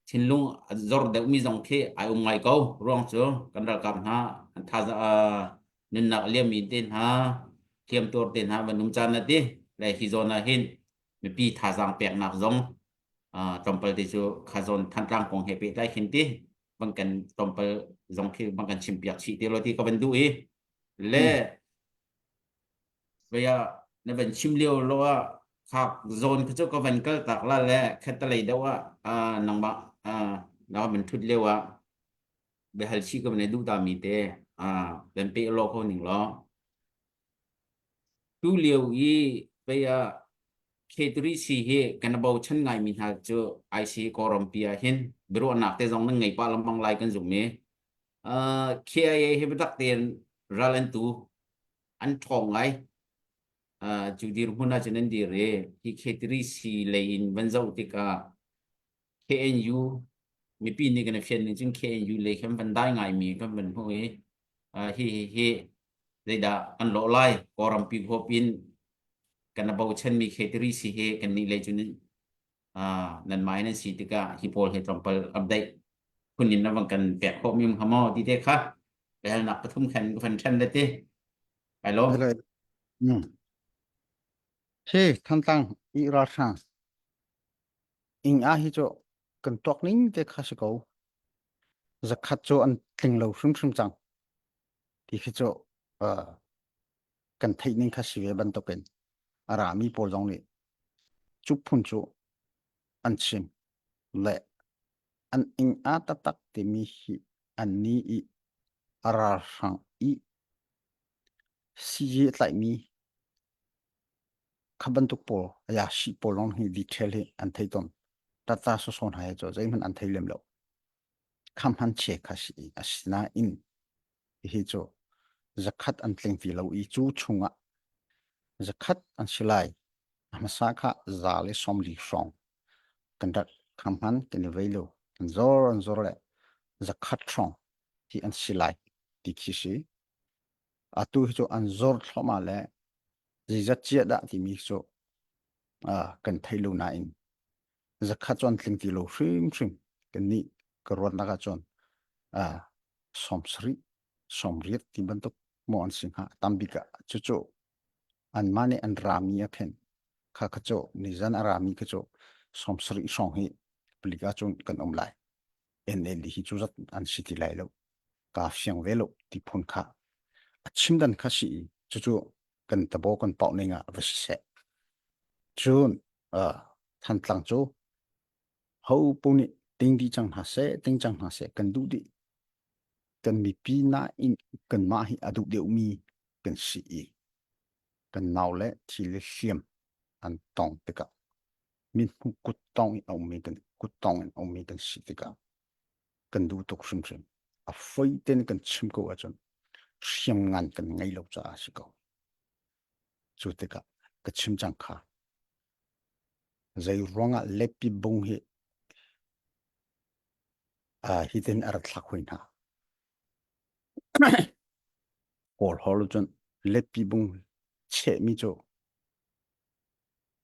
thinlung a zor deuhmi zong khi ai um ngai ko ruang cu kan ralkap hna an thazaang uh, nunnak a liammi te hna hliamtuar te hna van um caan na ti le hi zawn ah hin mipi thazaang peknak zong uh, tlawmpal te cu kha zawn Thantlang kong he pehtlai khin ti bang kan tlawmpal zong khi bang kan chimpiak chih te lo ti ka van duh i le Vei ah na van chim lio lo ah khak zawn kha cu ka van kal tak la le khatalei deuh ah ah nangmah ah na van thut lio ah biahal chih ka van i duh ta mi te ah van pe law ko ning law tu lio i vei ah K3C hi kan bochan ngai mi hna cu IC Kawlrampi ah hin biaruahnak te zong nan ngei pah lengmang lai kan zumh i uh, KIA hi biatak tein ral an tu an ṭhawng ngai. Uh, cu dirhmun ah cun an dir i hi K3C lei in van zoh tikah KNU mipi nih kan i fian ning cun KNU lei khan van dai ngaimi kan van hmuh i uh, hi hi hi zeidah kan lawh lai Kawlrampi huap in kan bochanmi K3C hi kan nih lei cun uh, nan mai nan si tikah hi pawl he tlawmpal update phun in na van kan pek khawh mi hnga maw ti te kha biahalnak pathum khan ka van ṭhen le ti kai lawm Mm. Si Thantlang i ralhrang ing a hi cu kan tuak ning te kha si ko zakhat cu an tling lo hrimhrim cang ti khi cu uh, kan theih ning kha si ve bantukin a rami pawl zong nih cu phun cu an chim le an ing a taktak timi hi an ni i a ralhrang i CG a tlaihmi kha bantuk pawl aya shi pawl lawng hi detail hi an thei tawn tata soso hna he cu zeihmanh an thei lem lo kham han che kha si asinain hihi cu zakhat an tling ti lo i cu chungah zakhat an si lai a hmasa kha za le 40 hrawng kan rak kham han kan i vei lo an zor an zor le zakhat hrawng hi an si lai ti khi si atu hi cu an zor thluahmah le zeizat cia dah timi cu kan thei lo nain zakhat cu an tling ti lo hrimhrim kan nih ka ruatnak ah cun 70 80 ti bantuk maw an si hnga tambik ah cucu anmah nih an rami a khen kha kha cu nizan a rami kha cu 70 hrawng hi palik ah cun kan um lai NLD hi cu zat an si ti lai lo ka fiang ve lo ti phun kha. A chim dan kha si i cucu kan tabo kan pau ning ah va si seh. Cun uh, Thantlang cu ho po nih ting dih cang hna seh, ting cang hna seh kan duh dih. Kan mipi nain kanmah hi a duh deuhmi kan si i kan nau le thi le hliam an tong tikah mithmu kuttong in a ummi kan kuttong in a ummi kan si tikah kan duh tuk hrimhrim. A foi tein kan chim ko ahcun hriamngan kan ngei lo caah a si ko. Cu tikah ka chim cang kha zei ruangah lepi bung hi uh, hitin a rat thlak hoi hna. Kawl hol cun lepi bung chehmi cu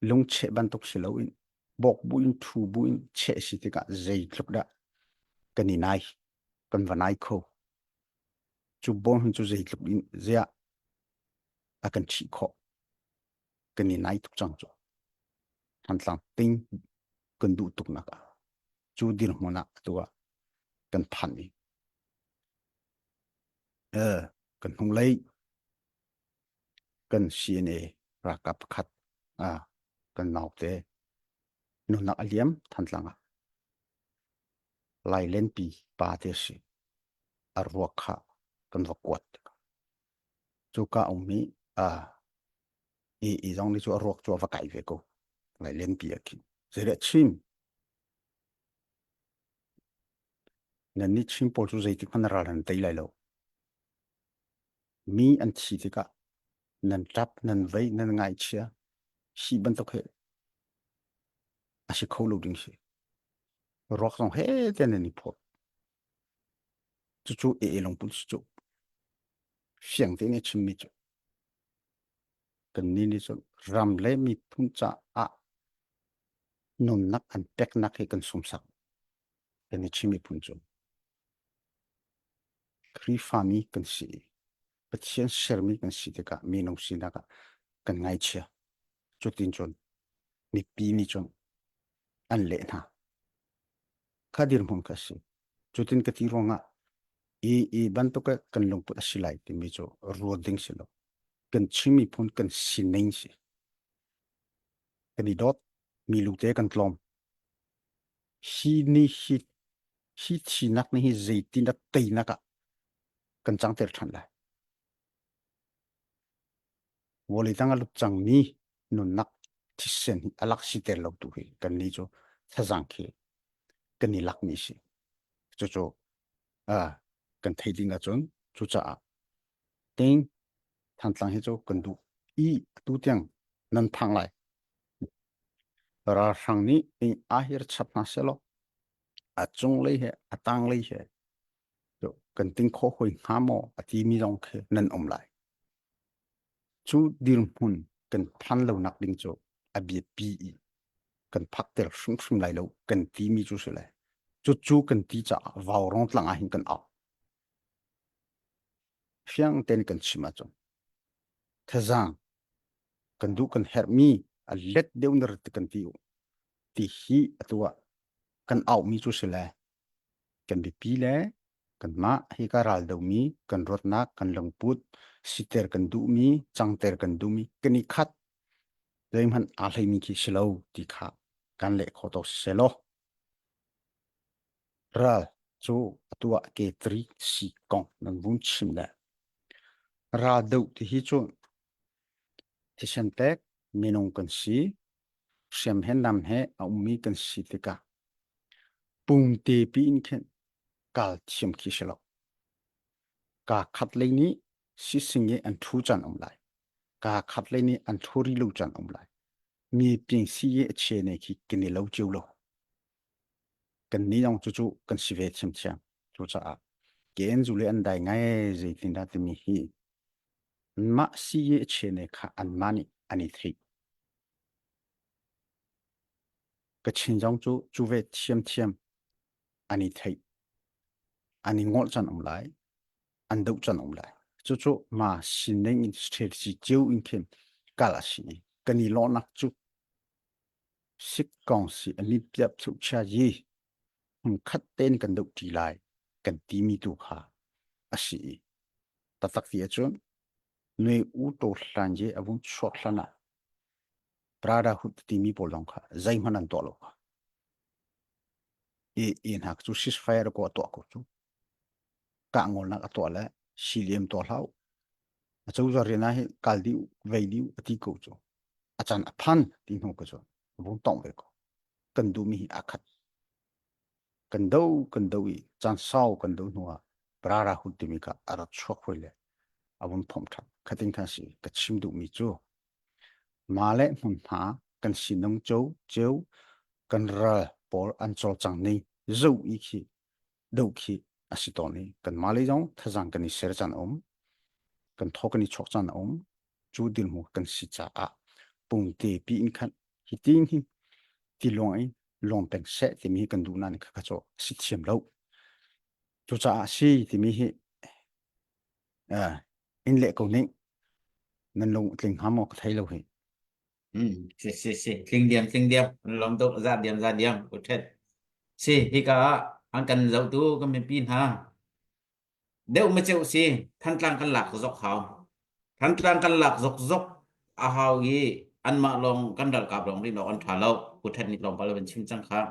lungcheh bantuk si loin bawk buin ṭhu buin cheh si tikah zeitluk dah kan i nai kan va nai kho cu bawm hin cu zeitluk in ziah a kan ṭhih khawh kan i nai tuk cang cu Thantlang ting kan duh tuk nak ah cu dirhmun ah atu ah kan phan i eh kan hnunglei kan CNA ralkap pakhat ah kan naute nunnak a liam Thantlang ah Lailenpi pa te si a ruak kha kan va kuat cuka ummi a i i zong nih cu a ruak cu a va kai ve ko Lailenpi ah khin zeidah chim nan nih Chin pawl cu zeitik hmanh ral nan tei lai lo Mi an thi tikah nan ṭap, nan vei, nan ngaihchia. Hi bantuk hi a si kho lo ding si. Ruak zong he te nan i phawt. Cucu e lungput si cu. Fiang tein a chimmi cu. Kan nih nih cun ram le miphun caah nunnak an peknak hi kan sumsak. Kan i Chin miphun cu. Khrihfami kan si i Pathian sermi kan si tikah minung sinak ah kan ngaichia. Cutin cun mipi nih cun an leh hna. Kha dirhmun kha si. Cutin ka ti ruangah i i bantuk kan lungput a si lai timi cu ruat ding si lo. Kan Chin miphun kan sining si. Kan i dawt, mi lute kan tlawm. Hi ni hi hi thinak nih hi zeitindah teinak ah kan cangter ṭhan lai? Vawlei tang a lut cangmi nunnak thisen hi a lak siter lo tu hi kannih cu thazaang khi kan i lakmi si. Cucu uh, kan thei ding ahcun cucaah ting Thantlang hi cu kan duh i atu tiang nan thang lai. Ralhrang nih ing ahir chap hna selaw a cunglei he a tanglei he kan ting khawh hoi hnga maw a timi zong khi nan um lai. Cu dirhmun kan phan lo nak ding cu a biapi i kan phakter hrimhrim lai lo kan timi cu si lai. Cucu kan ti caah vaurawng tlang ah hin kan au. Fiang tein kan chim ahcun thazaang kan duh kan herhmi a let deuh na rat kan ti u ti hi atu ah kan auhmi cu si le kan biapi le kanmah hika ral domi kan ruatnak kan lungput siter kan duhmi cangter kan duhmi kan i khat zeihmanh aa hleimi khi si lo ti kha kan leh khawh to si selaw ral cu atu ah ke tri si kong nan vun chim le ral doh ti hi cu thisen pek minung kan si hriam he nam he a ummi kan si tikah pumte pi in khin kal thiam khi si lo. Kaa khat lei nih sising i an thu caan um lai. Kaa khat lei nih an thu ri lo caan um lai. Mi ping si i a che ne khi kan i lo cio lo. Kan ni zong cucu kan si ve thiamthiam. Cucaah ken zu le an dai ngai zeitindah timi hi mah si i a che ne kha anmah nih an i theih. Kachin zong cu cu ve thiamthiam an i theih. An i ngolh can um lai. An doh can um lai. Cucu ma sining in strategy cio in khin kal a si i kan i lawhnak cu sikkong si a mi piap chia yi hmunkhat tein kan doh ṭi lai kan timi tu kha a si i taktak ti ahcun. Nui u to hlan je a vung chuak hlan ah Brotherhood timi pawl zong kha zeihmanh an tuah lo kha. I i hna cu ceasefire ko a tuah ko cu. Kah ngolnak a tuah le siliam tuah hlah u. A cozah rian ah hi kal dih u, vei dih u a ti ko cu. A caan a phan ti hnu ko cu a vung tongh ve ko. Kan duhmi hi aa khat. Kan do kan do i caan sau kan do hnu ah Brotherhood timi kha a rak chuak hoi le a vun phomh ṭhan. Khatin khan si ka chim duhmi cu Mah le hmunhma kan sinung cio kan ral pawl an cawlcang ning zoh i khi doh khi a si tawn i kanmah lei zong thazaang kan i ser caan a um. Kan thaw kan i chuak caan a um. Cu dirhmun kan si caah pungte pi in khan hitin hi tiluang in lawng peng seh timi hi kan duh nain khakha cu a si thiam lo. Cucaah si timi hi uh, in leh ko ning nan lung tling hnga maw ka thei lo hi Hmm, si si si tling diam tling diam lom tuk za diam za diam u thet si hika ah an kan zohtu kan mipi hna deuh ma cheu si thantlang kan lak zok hau thantlang kan lak zok zok a hau i anmah lawng kan ralkap lawng rin awk an tha lo u thet ni tlawmpal van chim cang kha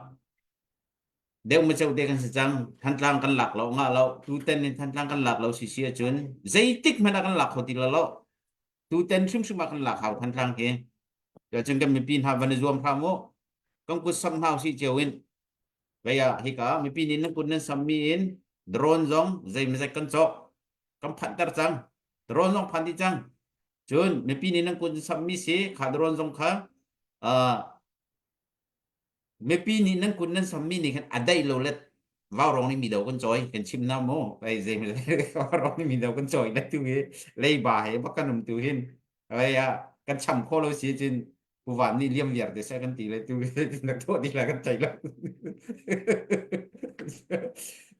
deuh ma cheu te kan si cang thantlang kan lak lo nga lo tuten in thantlang kan lak lo si si ahcun zeitik hmanh ah kan lak kho ti lo lo tuten hrimhrim ah kan lak hau thantlang hi cun kan mipi hna van i zuam hram u kan kut sam hna usih cio in vei ah hika mipi nih nan kut nan sam mi in drone zong zeimazet kan cawk kan phanhter cang drone zong phan dih cang cun mipi nih nan kut nan sam mi si kha drone zong kha uh, mipi nih nan kut nan sammi nih khan a daih lo le vaurawng nih mi do kan cawi kan chim na mu ai zei vaurawng nih mi do kan cawi le tu hi leiba he bak kan um tu hin ai a kan cham kho lo si cun puvan nih liam viar te se kan ti le tu nak tuah ti la kan thei lo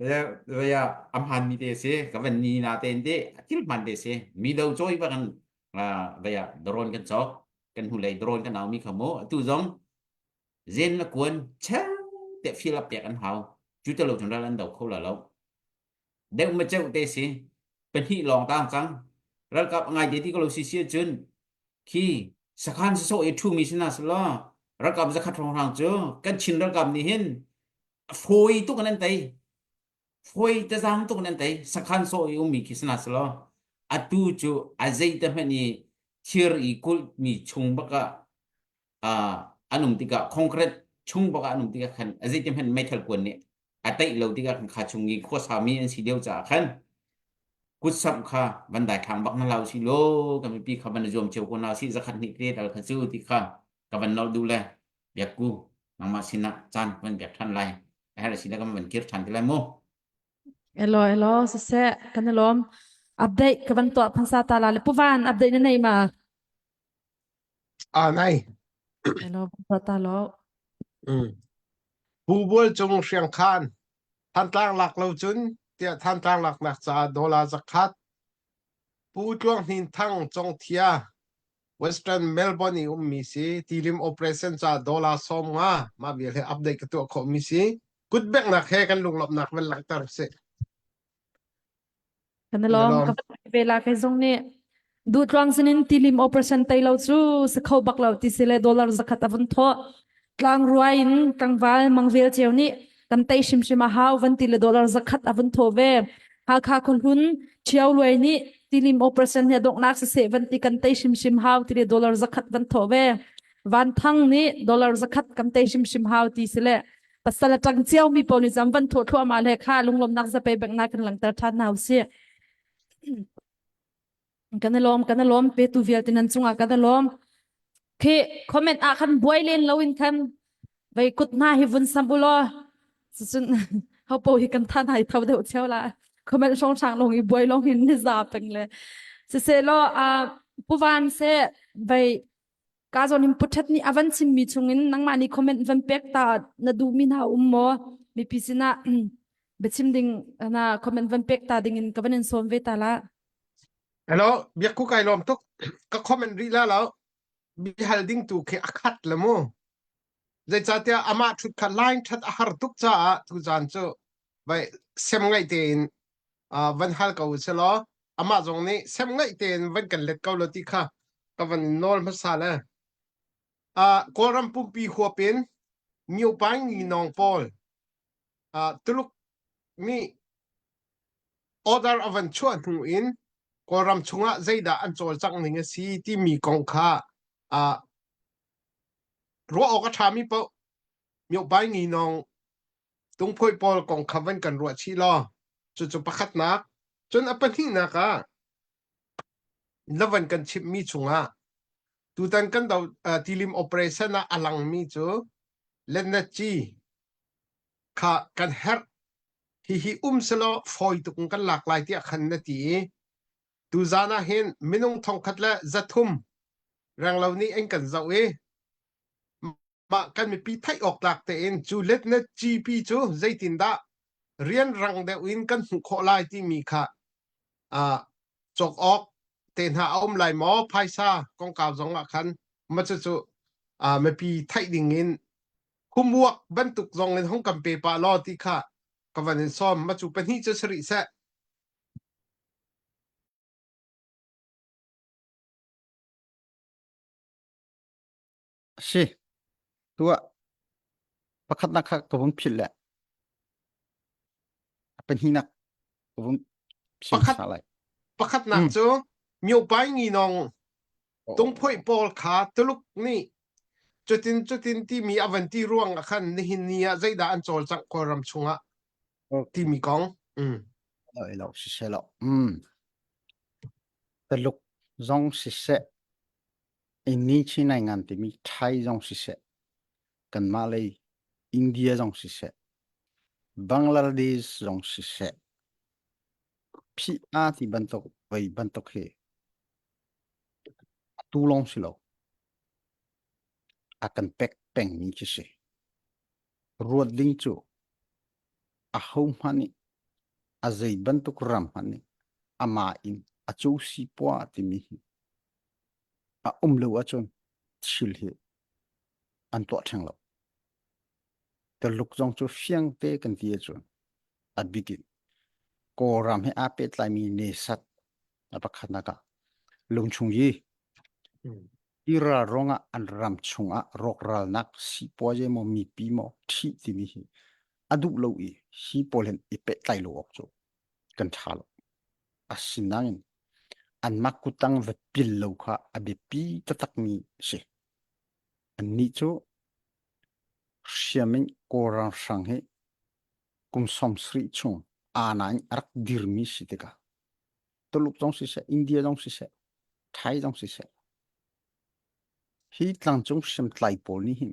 ya ya am han mi te se ka van ni na te te thil man te se mi do cawi ba kan vaya drone kan cawk kan hnulei drone kan au mi kha mu atu zong zen le kuan cheu te fil up pek an hau cu te lo cun ral an do kho la lo deuh ma cheu te si pahnih lawng tang cang ralkap ngai te ti ko lo si si cun khi sakhan so i thu mi sina selo ralkap zakhat rong rang cu kan chin ralkap nih hin foi tuk an tei foi te zang tuk nan tei sakhan so i ummi khi sina selo atu cu a zei te hmanh i thir i kulh mi chung baka an um tikah concrete chung baka an um tikah khan a zei te hmanh meithal kuan nih a teih lo tikah khan kha chung i khuasa mi an si deuh caah khan kutsamh kha van dai thlang bak na lau si lo kan mipi kha van zuam cio ko na si zakhat hnih te dal kha cu ti kha ka van nolh duh le biakku nangmah sinah caan van pek ṭhan lai a herh si le kan van kir ṭhan te lai mu Elo elo siseh kan i lawm. Update ka van tuah phansa ta la le puvan update na nei ma? Ah nai. Elo van tuah ta lo. Mm. Pu Bual Cung Hriangkhan Thantlang lak lo cun tiah Thantlang laknak caah dollar zakhat Pu Tluang Hnin Thang Congthia Western Melbourne i ummi si tilim operation ca dollar 50 mah vial he update ka tuah khawhmi si kutbeknak he kan lunglawmhnak van langhter si Kan i lawm. Ka ve la kai zong nih duhtluang sinin tilim operation tei lo cu si kho bak lo ti si le dollar zakhat a vun thawh tlang ruai in tlangval mangvel ceu nih kan tei hrimhrim a hau van ti le dollar zakhat a vun thawh ve Hakha khuahlun Ṭhio Luai nih tilim operation hi a donghnak siseh van ti kan tei hrimhrim hau ti le dollar zakhat van thawh ve. Van Thang nih dollar zakhat kan tei hrimhrim hau ti si le pasal a ṭang cio mi pawl nih cun van thawh thluahmah le kha lunglawmnak zapei bengnak kan langhter ṭhan hna usih. Kan i lawm, kan i lawm, petu vialte nan cungah kan i lawm. Khi comment ah khan buai len loin khan vei kut hna hi vun sam u law cucun hopo hi kan than hai tho deuh cheu la comment hrawng hrang long i buai long hin ni za peng le siseh law puvan se vei ka zawn in puthat nih avan chimmi chungin nangmah nih comment van pek ta na duhmi hna um maw mipi sinah biachim ding na comment van pek ta ding in ka van in sawm ve ta la Hello, biak ku kai lawm tuk. Ka comment rih la lo. Bihal ding tu khi a khat le mu. Zeicahtiah amah ṭhut kha line ṭhat a har tuk caah tuzaan cu vai sem ngaih tein van hal ko u sih law. Amah zong nih sem ngaih tein van kan let ko lo ti kha ka van nawl hmasa le. Uh, Kawlram pumpi huap in Myopaing Nginawng pawl uh, Tuluk nih order a van chuah hnu in Kawlram chungah zeidah an cawlcangh ning a si timi kong kha uh, ruah awk a ṭhami paoh Myopaing Nginawng tungphoih pawl kong kha van kan ruah chih law cucu pakhatnak cun a pahnihnak ah na van kan chimhmi chungah tutan kan do uh, tilim operation ah a langmi cu letnatci kha kan herh hihi um selaw fawi tuk in kan lak lai tiah khan na ti i tuzan ah hin minung thongkhat le 300 renglo nih an kan zoh i mah kan mipi theih awk tlak tein cu letnet GP cu zeitindah rian rang deuh in kan hmuh khawh lai timi kha uh, cawk awk te hna a um lai maw phaisa kongkau zong ah khan ma cu cu uh, mipi theih ding in homework bantuk zong in hong kan pe pa law ti kha ka van in sawm ma cu pahnih cu sarih seh Si. Tuah. Pakhatnak kha ka vung philh le. Pahnihnak ka vung chim Pakhat hna lai. pakhatnak Mm. cu myopai nginong tungphoih pawl kha Tuluk nih cutin cutin timi a van ti ruang ah khan nihin ni ah zeidah an cawlcangh Kawlram chungah Okay. timi kong. Mm. Lo lo siseh lo. Mm. Tuluk zong siseh Inni Chin ai ngan timi Thai zong siseh, kanmah lei India zong siseh, Bangladesh zong siseh, phih aa ti bantuk vei bantuk hi atu lawng si lo. A kan pek pengmi khi si. Ruat ding cu ahohmanh nih a zei bantuk ram hmanh nih amah in a cu si poah timi hi a um lo ahcun thil hi an tuah theng lo. Tuluk zong cu fiang te kan ti ahcun a bik in Kawlram he aa pehtlaimi nesat a pakhatnak ah lungchung yi i ral ruangah an ram chungah rawkralnak sipuazi maw mipi maw ṭhih timi hi a duh lo i hi pawl hin i pehtlai lo awk cu kan ṭha lo. Asinain anmah kuttang va pil lo kha a biapi taktakmi a si. Annih cu hriam in Kawl ralhrang hi kum 70 chung aana in a rak dirmi si tikah Tuluk zong siseh, India zong siseh, Thai zong siseh, hi tlangcung hriamtlai pawl nih hin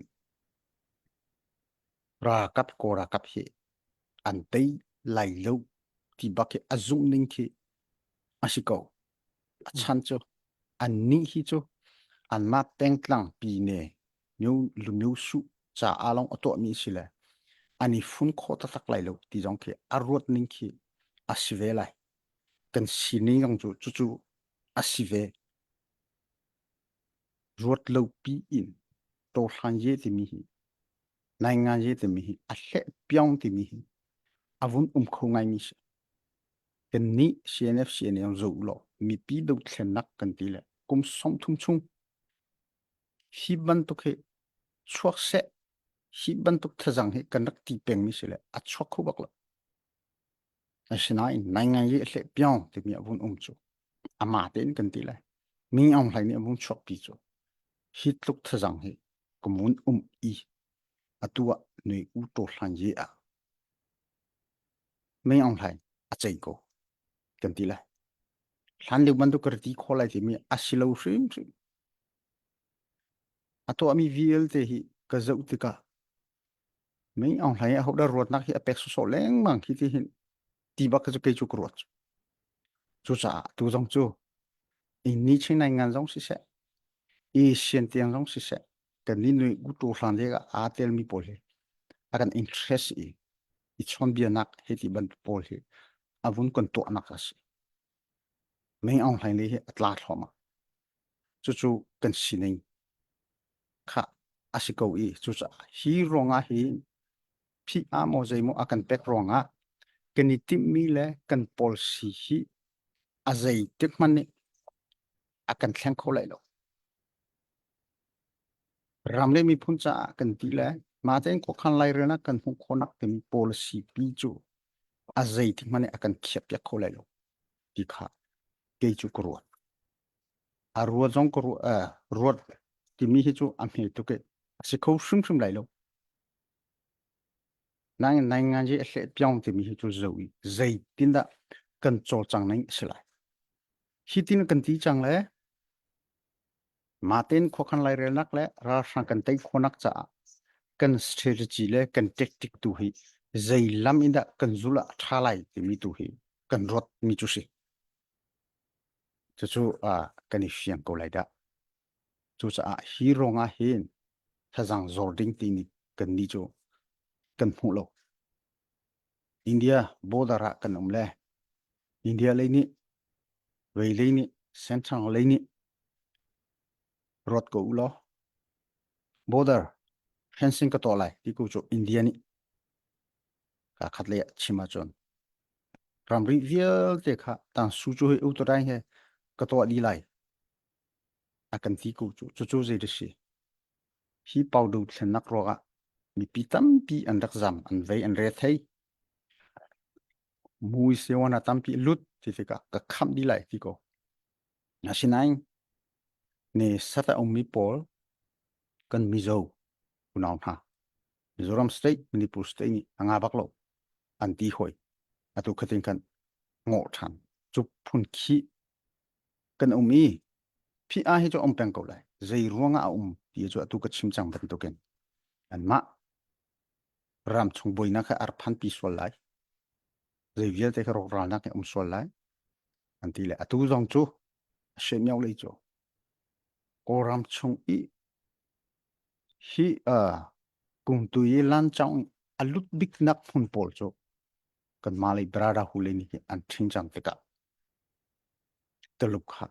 ralkap Kawl ralkap hi an tei lai lo ti bak hi a zumh ning khi a si ko. A chan cu annih hi cu anmah pengtlang pi ne myo lumyo su caah lawng a tuahmi si le an i fun khawh taktak lai lo ti zong khi a ruat ning khi a si ve lai. Kan sining zong cu cucu a si ve. Ruat lo pi in tawhlan ye timi hi naingan ye timi hi a hleh piong timi hi a vun um kho ngaimi si. Kannih CNF CNA zoh law mipi dothlennak kan ti le kum 30 chung hi bantuk hi chuak seh hi bantuk thazang hi kan rak ti pengmi si le a chuak kho bak lo. Asinain naingan ye hleh piong timi a vun um cu ama tein kan ti lai. Mi Aung Hlaing nih a vun chuak pi cu hi tluk thazang hi ka mun um i atu ah nui u to hlan ye ah Mei Aung Hlaing a cei ko kan ti lai. Hlan lio bantuk ka ti kho lai timi a si lo hrimhrim. A tuahmi vialte hi ka zoh tikah Mei Aung Hlaing a hodah ruatnak hi a pek sawsawh lengmang khi ti hin ti bak cu kei cu ka ruat. Cucaah tu zong cu inni Chin nai ngan zong siseh, Asian tiang zong siseh, kan ni nui gutu hlan le aa telmi pawl hi a kan interest i i chawnbianak he ti bantuk pawl hi a vun kan tuahnak a si. Mei Aung Hlaing le hi a tla thluahmah. Cucu kan sining kha a si ko i cucaah hi ruangah hi phih ah maw zeimaw a kan pek ruangah kan i timhmi le kan policy hi a A zei tik hmanh nih a kan thleng kho lai lo. Ram le miphun caah kan ti le mah tein khuakhan lairelnak kan hmuh khawhnak timi policy pi cu a zei tik hmanh nih a kan khiahpiak kho lai lo ti kha kei cu ka ruat. A ruat zong ka ruat, eh, ruat timi hi cu a hme tuk i a si kho hrimhrim lai lo. Nang nai ngan a hleh piang timi hi cu zo i zeitindah kan cawlcang ning a si lai. Hi tin kan ti cang le mah tein khuakhan lairelnak le ralhrang kan tei khawhnak caah kan strategy le kan tactic tu hi zei lam in dah kan zul ah a ṭha lai timi tu hi kan ruat mi cu si. Cucu uh, kan i fiang ko lai dah. Cucaah hi ruang ah hin thazaang zor ding timi kan nih cu kan hmuh lo. India border ah kan um le India lei nih vei lei nih Central lei nih ruat ko u law border fencing ka tuah lai ti ko cu India nih ka khat lei ah chim ahcun ramri vialte kha tang su cu hei utorai he ka tuah dih lai a kan ti ko cu cucu zei da si hi paudu thlennak ruangah mipi tampi an rak zam an vei an re thei mui sewana tampi lut ti tikah ka khamh dih lai ti ko asinain ne sata ummi pawl kan Mizo unau hna Mizoram state Manipur state nih a nga bak lo an ti hoi atu khatin khan ngawh ṭhan cu phun khi kan um i phi a hi cu um peng ko lai zei ruangah a um ti cu atu ka chim cang bantukin anmah ram chung buainak kha ar phan pi sual lai zei vialte kha rawkralnak hi um sual lai an ti le atu zong cu a she miau lei cu Kawlram chung i hi uh, kungtu i lan chang a lut bik nak hmun pawl cu kan malay brada hu le nih an ṭhin cang tikah Tuluk kha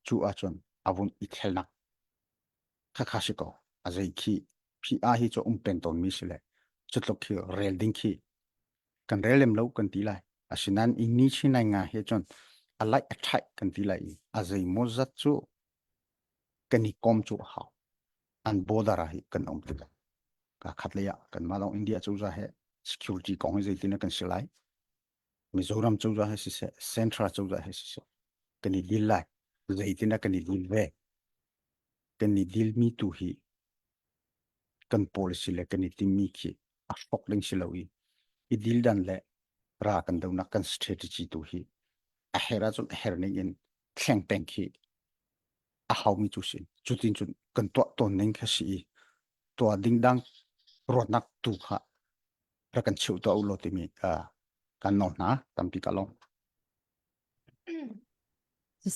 cu ahcun a vun i thelnak khakha si ko. A zei khi PA hi cu um peng tawnmi si le cutluk khi rel ding khi kan rel lem lo kan ti lai. Asinain i ni chin nai nga hi cun a laih a ṭhaih kan ti lai i a zei maw zat cu kan i kom cu a hau. An border ah hi kan um tikah ka khat lei ah kanmah lawng India cozah he security kong hi zeitin kan si lai. Mizoram cozah he siseh, Central cozah he siseh, kan i dil lai. Zeitin ah kan i dil ve. Kan i dilmi tu hi kan policy le kan i timmi khi a hrok ding si lo i i dil dan le ra kan donak kan strategy tu hi a her ahcun a her ning in thleng peng khi a haumi cu si. Cutin cun kan tuah tawn ning kha si i tuah ding dang ruatnak tu kha rak kan cheuh tuah u law timi kan nawl hna tampi ka lawm.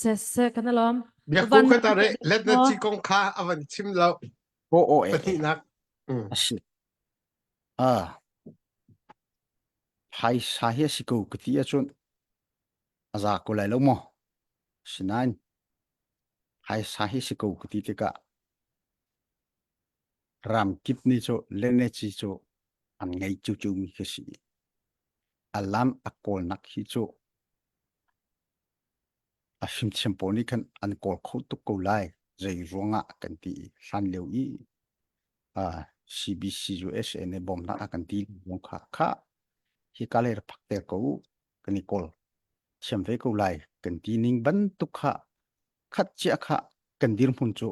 Se se kan alom. Biakku kha ta re let na chi kong kha avan chim lo. O o e. Pahnihnak. Asi. Ah. Phaisa hi a si ko ka ti ahcun a za ko lai lo maw? Sinain phaisa hi si ko ka ti tikah Ramkip nih cu leneci cu an ngei cucu mi khi si. A lam a kawlnak hi cu a fimthiam pawl nih khan an kawl kho tuk ko lai. Zei ruangah kan ti i hlan lio i uh, CBC USA nih bawmnak a kan ti lung kha kha hi ka lei rak phak ter ko kan i kawl thiam ve ko lai kan ti ning bantuk kha khat cia kha kan dirhmun cu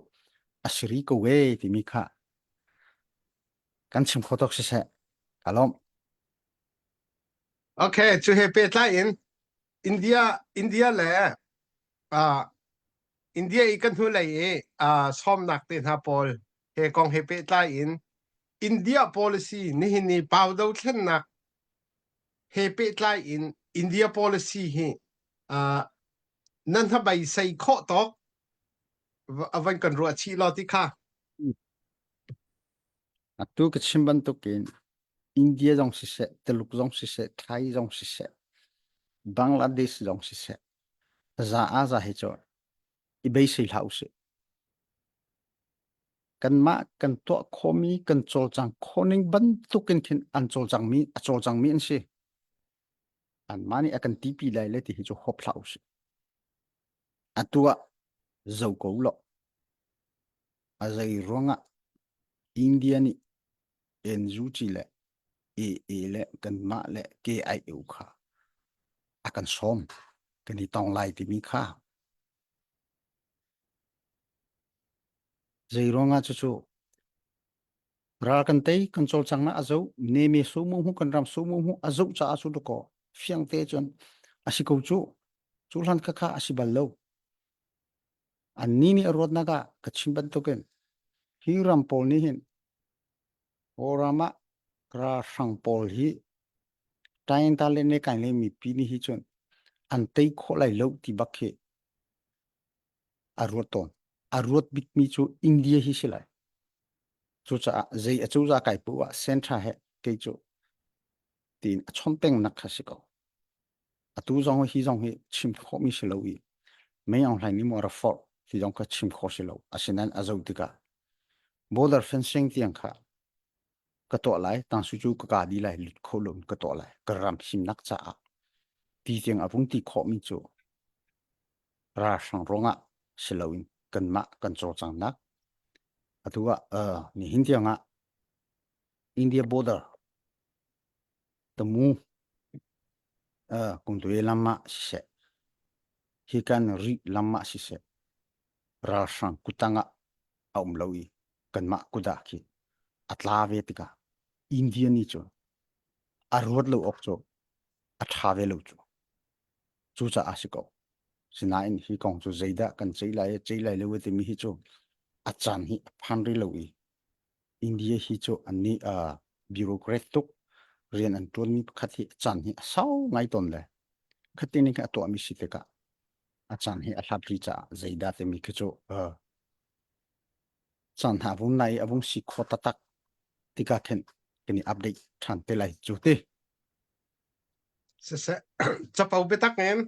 a si ri ko e timi kha kan chim kho tok siseh ka lawm Okay, cu he pehtlai in India India le uh, India i kan hnulei i uh, sawmnak te hna pawl he kong he pehtlai in India policy nihin ni pau dothlennak he pehtlai in India policy hi uh, nan hnabai sei khawh tawk a van kan ruah chih law ti kha. Atu ka chim bantukin India zong siseh, Tuluk zong siseh, Thai zong siseh, Bangladesh zong siseh, za a za hi cu i beisei hlah usih. Kanmah kan tuah khawhmi, kan cawlcang khawhning bantukin khin an cawlcangmi, a cawlcangmi an si. Anmah nih a kan tipi lai le ti hi cu hop hlah usih. Atu ah zo ko law a zei ruangah India nih NUG le AA le kanmah le KIO kha a kan sawm kan i tong lai timi kha zei ruangah cucu ral kan tei kan cawlcangnak a zo neme sumu hu kan ram sumu hu a zoh caah cu dakaw fiang te cun a si ko cu cu hlan kha kha a si bal lo anni nih a ruatnak ah ka chim bantukin hi ram pawl nih hin Kawlram ah ralhrang pawl hi Tainta le Nekain le mipi nih hi cun an tei khawh lai lo ti bak hi a ruat tawn. A ruat bikmi cu India hi si lai. Cucaah zei a cozah kai poah ah Central he kei cu tiin a chom pengnak kha si ko. Atu zong hi zong hi chim khawhmi si lo i mei Aung Hlaing nih maw a rak forh ti zong kha chim khawh si lo. Asinain a zoh tikah border fencing tiang kha ka tuah lai, tangsu cu ka ka di lai, lut kho lo in ka tuah lai, ka ram himnak caah ti tiang a vung ti khawhmi cu ralhrang ruangah si loin kanmah kan cawlcanghnak atu ah uh, nihin tiangah India border tamu uh, kungtue lam ah siseh hi kan ri lam ah siseh ralhrang kutang ah a um lo i kanmah kut ah khi a tla ve tikah India nih cun a ruat lo awk cu a ṭha ve lo cu cucaah si ko sinain hi kong cu zeidah kan ceih lai ceih lai lo timi hi cu a caan hi a phan rih lo i India hi cu an nih uh, bureaucrat tuk rian an ṭuanmi pakhat hi a caan hi a sau ngai tawn le khatin in a tuahmi si tikah a caan hi a hlat rih caah zeidah timi khi cu uh, caan hna vung nai a vung si kho taktak tikah khin kan i update ṭhan te lai cu ti. Siseh, capo biatak in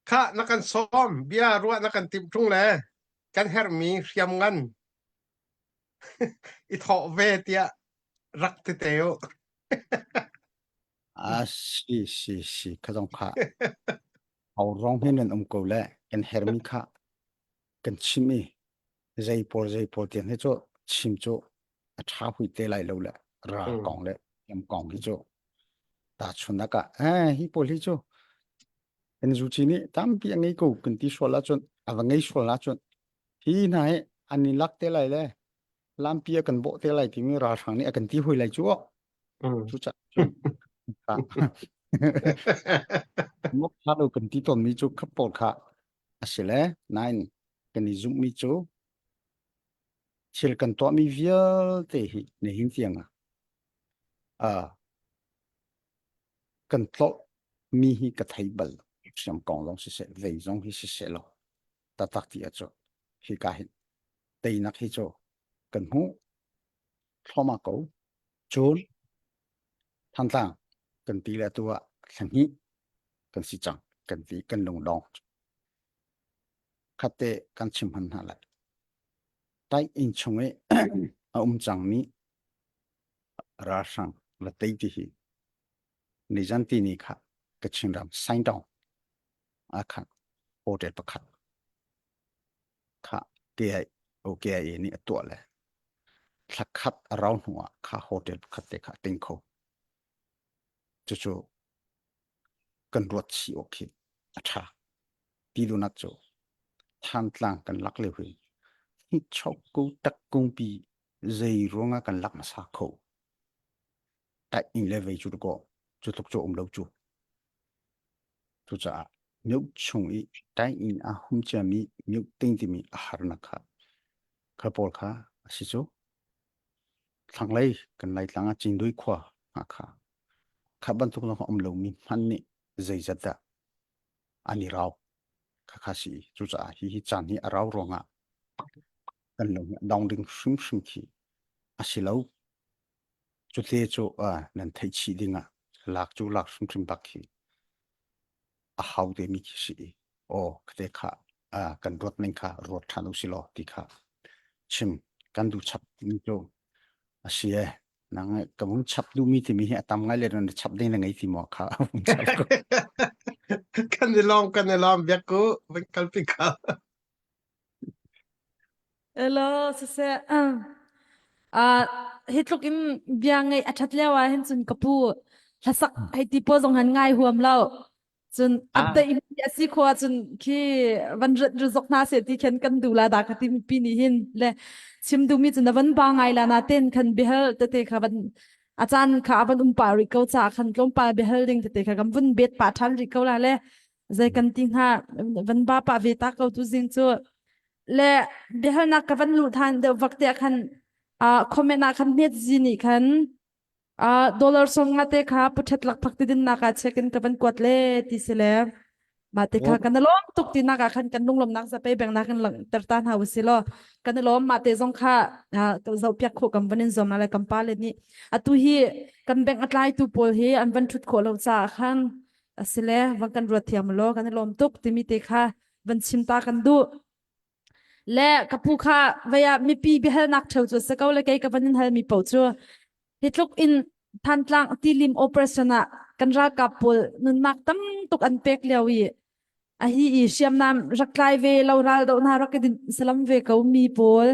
kha na kan sawm bia ruah na kan timh ṭung le kan herhmi hriam ngan i thawh ve tiah rak ti te u. A si si si kha zong kha au rong hin nan um ko le kan hermi kha kan chim i zei pawl zei pawl tiang hi cu chim cu a ṭha hui te lai lo le ral kong le lam kong hi cu tahchunhnak ah eh hi pawl hi cu kan zuci nih tampi a ngei ko kan ti sual ahcun a va ngei sual ahcun hi hna hi an i lak te lai le lampi a kan bawh te lai timi ralhrang nih a kan ti hui lai cu cu ca cun mok tha lo kan ti tawnmi cu khap pawl kha a si le nain kan i zumhmi cu thil kan tuahmi vialte hi nihin tiang ah kan tlolh mi hi ka thei bal lo. Hriam kong zong siseh, vei zong hi siseh law taktak ti ahcun hika hin teinak hi cu kan hmuh thluahmah ko. Cun Thantlang kan ti le atu ah thla hnih kan si cang kan ti kan lungdong. Khatte kan chim hman hna lai. Tai inn chung i a um cangmi ralhrang va tei ti hi nizan ti ni kha Kachin ram Saingtaung ah khan hotel pakhat kha KIO KIA nih a tuah le thla khat a rau hnu ah kha hotel pakhat te kha a ting kho. Cucu kan ruat chih awk khi a ṭha. Ti duhnak cu Thantlang kan lak lio hi hnichok ku tak kungpi zei ruangah kan lak hmasa kho. Tai inn le vei cu ko cu tluk cu um lo cu. Cucaah mioh chung i tai inn a hum ciami mioh ting timi a harnak kha kha pawl kha a si cu. Thlanglei kan Laitlang ah Cindui khua hna kha kha bantuk lawng a um lomi hmanh nih zeizat dah an i rau khakha si. Cucaah hi hi caan hi a rau ruangah kan lung hi a dong ding hrimhrim khi a si lo. Cute cu uh, nan theih chih dingah lak cu lak hrimhrim bak khi a hau te mi khi si i aw khate kha uh, kan ruat ning kha ruat ṭhan u si law ti kha chim kan duh chap mi cu a si e nang ka vung chap duhmi timi hi a tam ngai le na chap ding na ngei ti maw kha vung chap ko. Kan i lawm kan i lawm biak ku van kalpi ka. Hello, siseh. Uh, hi tluk in bia ngeih a ṭhat lio ah hin cun ka pu hlasak hei ti pawl zong han ngai huam lo. Cun update hi a si khua cun khi van rat rizok hna se ti khan kan du la da ka ti pi nih hin le chim duhmi cun na van ba ngai la na ten khan bihal tete kha van a caan kha a van um pa rih ko ca khan tlawmpal biahal ding tete kha kan vun bet pa ṭhan rih ko la le zei kan ti hnga van ba pa ve ta ko tu zing cu le biahalnak ka van luh than deuh vak te khan comment ah khan hmet zi nih khan dollar song nga te kha puthet lak phak ti din nak ah check in ka van kuat le ti si le mah te kha kan lawm tuk ti nak ah khan kan lunglawmnak zapei beng nak in langhter ta hna usi law kan i lawm mah te zong kha zoh piak khawh kan van in zuam le kan pa le nih atu hi kan bank a tlai tu pawl hi an van thut khawh lo caah khan asile van kan ruat thiam law kan i lawm tuk timi te kha van chim ta kan duh le ka pu kha vaya mipi biahalnak theu cu se ko le kei ka van in hal mi po cu hi tluk in Thantlang tilim operation ah kan ralkap pawl nunnak tam tuk an pek lio i a hi i hriamnam rak tlai ve lo ral do hna rak i din salam ve ko mi pawl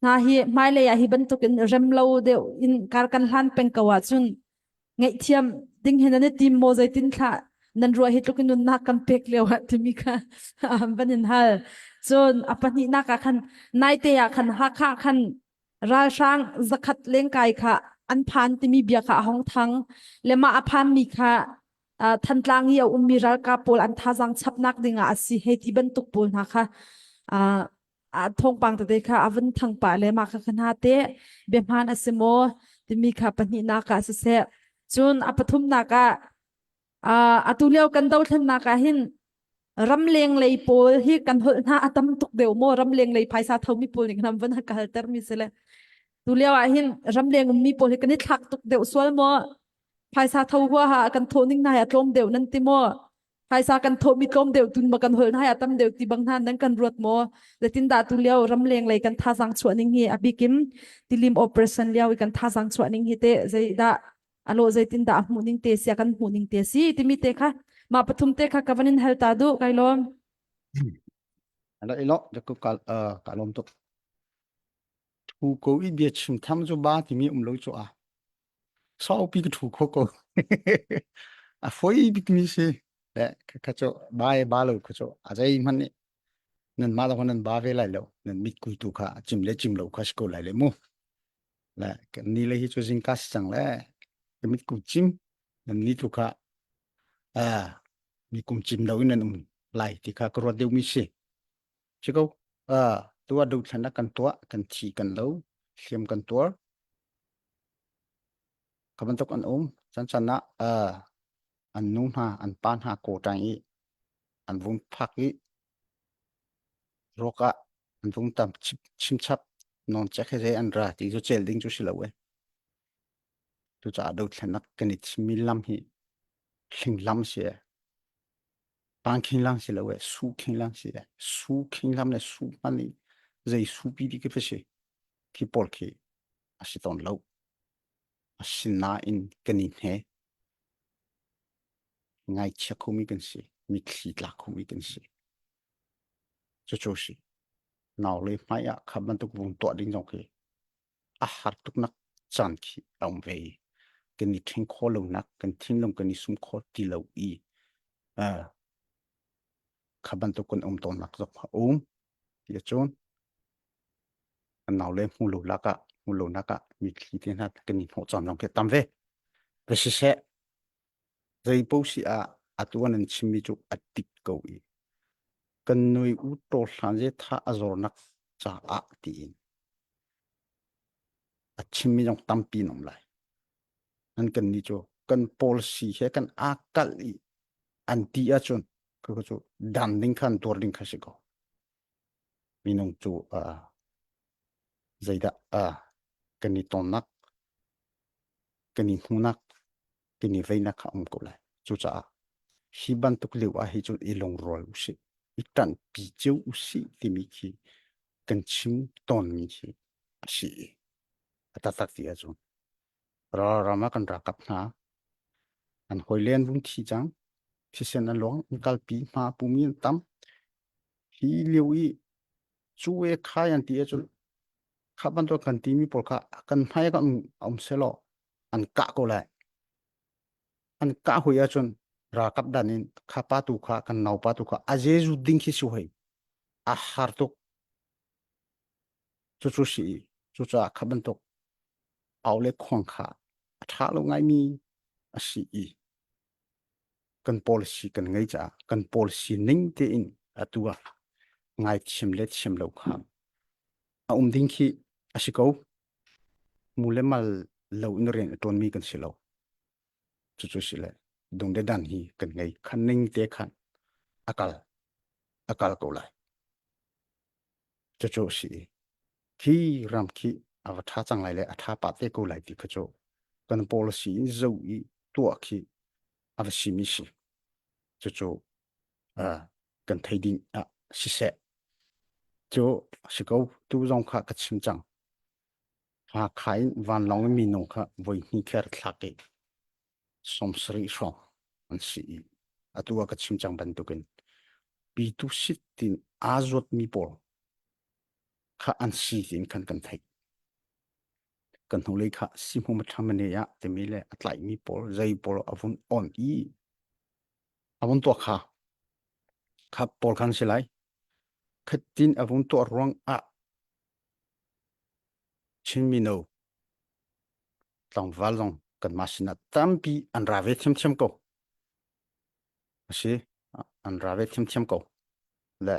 hna hi hmailei ah hi bantuk in rem lo deuh in kar kan hlan peng ko ahcun ngaihthiam ding hin an i tim maw zeitin thlah nan ruah hi tluk in nunnak kan pek lio ah timi kha van in hal cun a pahnihnak ah khan naite ah khan Hakha khan ralhrang zakhat lengkai kha an phan timi bia kha a hong thang le mah a phanmi kha Thantlang i a ummi ralkap pawl an thazaang chapnak dingah a si hei ti bantuk pawl hna kha thawngpang tete kha a vun thang pah le mah kha hna te biahmaan a si maw timi kha pahnihnak ah siseh cun a pathumnak ah atu lio kan dothlennak ah hin ramleng lei pawl hi kan holh hna a tam tuk deuh maw ramleng lei phaisa thomi pawl nih kan van ka halter mi si le tu lio ah hin ramleng ummi pawl hi kan i thlak tuk deuh sual maw phaisa tho hua ha kan thawh ning hna hi a tlawm deuh nan ti maw phaisa kan thawh mi tlawm deuh tun ma kan holh hna hi a tam deuh ti bang hna nan kan ruat maw zeitin dah tu lio ramleng lei kan thazang chuah ning hi a bikin tilim operation lio i kan thazang chuah ning hi te zeidah alo zeitin dah a hmuh ning te sia kan hmuh ning te si timi te kha mah pathum te kha ka van in hal ta du kai lom Ala ilo jakup ka ka lom tuk thu ko i bia chim tham chu ba timi um lo chu a saupi ka thu kho ko a foi bik mi si le ka chu ba e ba lo ka chu a zai man ni nan ma lo nan ba ve lai lo nan mit kui tu kha chim le chim lo kha si ko lai le mu le kan ni le hi cu zingka si cang le ka mit kum cim nan ni tu kha ah mi kum cim lo in nan um lai ti kha ka ruat deuh mi si si ko ah tua do thlan kan tuah kan thi kan lo hliam kan tuar ka bantuk an um chan chan ah ah an nu hna an pa hna ko tang i an vung phak i Ruak ah an vung tam chimchap nawn cek he zei an ra ti cu cel ding cu si lo e. Cucaah dothlennak kan i thimmi lam hi hling lam si e. Pangkhing lam si lo e, su khing lam si e. Su khing lam le su hman i zei su pi ti khi si. Khi pawl khi a si tawn lo. Asinain kan i hne. Ngaichia khomi kan si. Mitthli tla khomi kan si. Cucu a si. Nau le hmai ah kha bantuk vung tuah ding zong khi a har tuknak caan khi a um ve i kan i ṭhen khawh lonak kan thinlung kan i sum khawh ti lo i uh, kha bantuk kan um tawnnak zong a um ti ahcun kan nau le hmu lo lak ah hmu lo nak ah mitthli te hna kan i hnawh caan zong khi tam ve. Va siseh Zei paoh si ah atu an an chimmi cu a dik ko i kan nui u taw hlan ze tha a zornak caah tiin a chimmi zong tampi an um lai. An kan nih cu kan policy he kan aa kalh i an ti ahcun cu cu dan ding kha an tuar ding kha si ko. Minung cu uh, zeidah uh, kan i tonnak kan i hmuhnak kan i veinak kha um ko lai. Cucaah hi bantuk lio ah hi cun i lungrual usih, i ṭanhpi cio usih timi khi kan chim tawnmi khi a si i a taktak ti ahcun ralram ah kan ralkap hna an hawile an vung thi cang. Thisen an luang an kalpi hma pumi an tam. Hi lio i cu e khai an ti ahcun kha bantuk kan timi pawl kha kan hmai ah um selaw an kah ko lai. An kah hui ahcun ralkap dan in kha pa tu kha kan naupa tu kha a jezu ding khi si hoi a har tuk. Cucu si i cucaah kha bantuk au le khuang kha a ṭha lo ngaimi a si i kan policy kan ngei caah kan policy ning tein atu ah ngaithiam le thiam lo kha a um ding khi a si ko. Mu le mal lo in rian a ṭuanmi kan si lo. Cucu si le dung le dan hi kan ngei. Khan ning te khan a kal a kal ko lai. Cucu si i khi ram khi a va ṭha cang lai le a ṭha pah te ko lai ti kha cu kan policy in zo i tuah khi a va simi si. Cucu uh, kan thei ding ah siseh. Cu si ko tu zong kha ka chim cang. Hakha in vanlawng in minung kha voi hnih kher thlak i 70 hrawng an si i atu ah ka chim cang bantukin pitu sit tin aa zuatmi pawl kha an si tiin khan kan theih. Kan hnulei kha sihmu mathamane ah timi le a tlaihmi pawl zei pawl a vun on i a vun tuah kha kha pawl khan si lai. Khatin a vun tuah ruang ah Chin mino tlangval zong kanmah sinah tampi an ra ve thiamthiam ko. A si, an ra ve thiamthiam ko. Le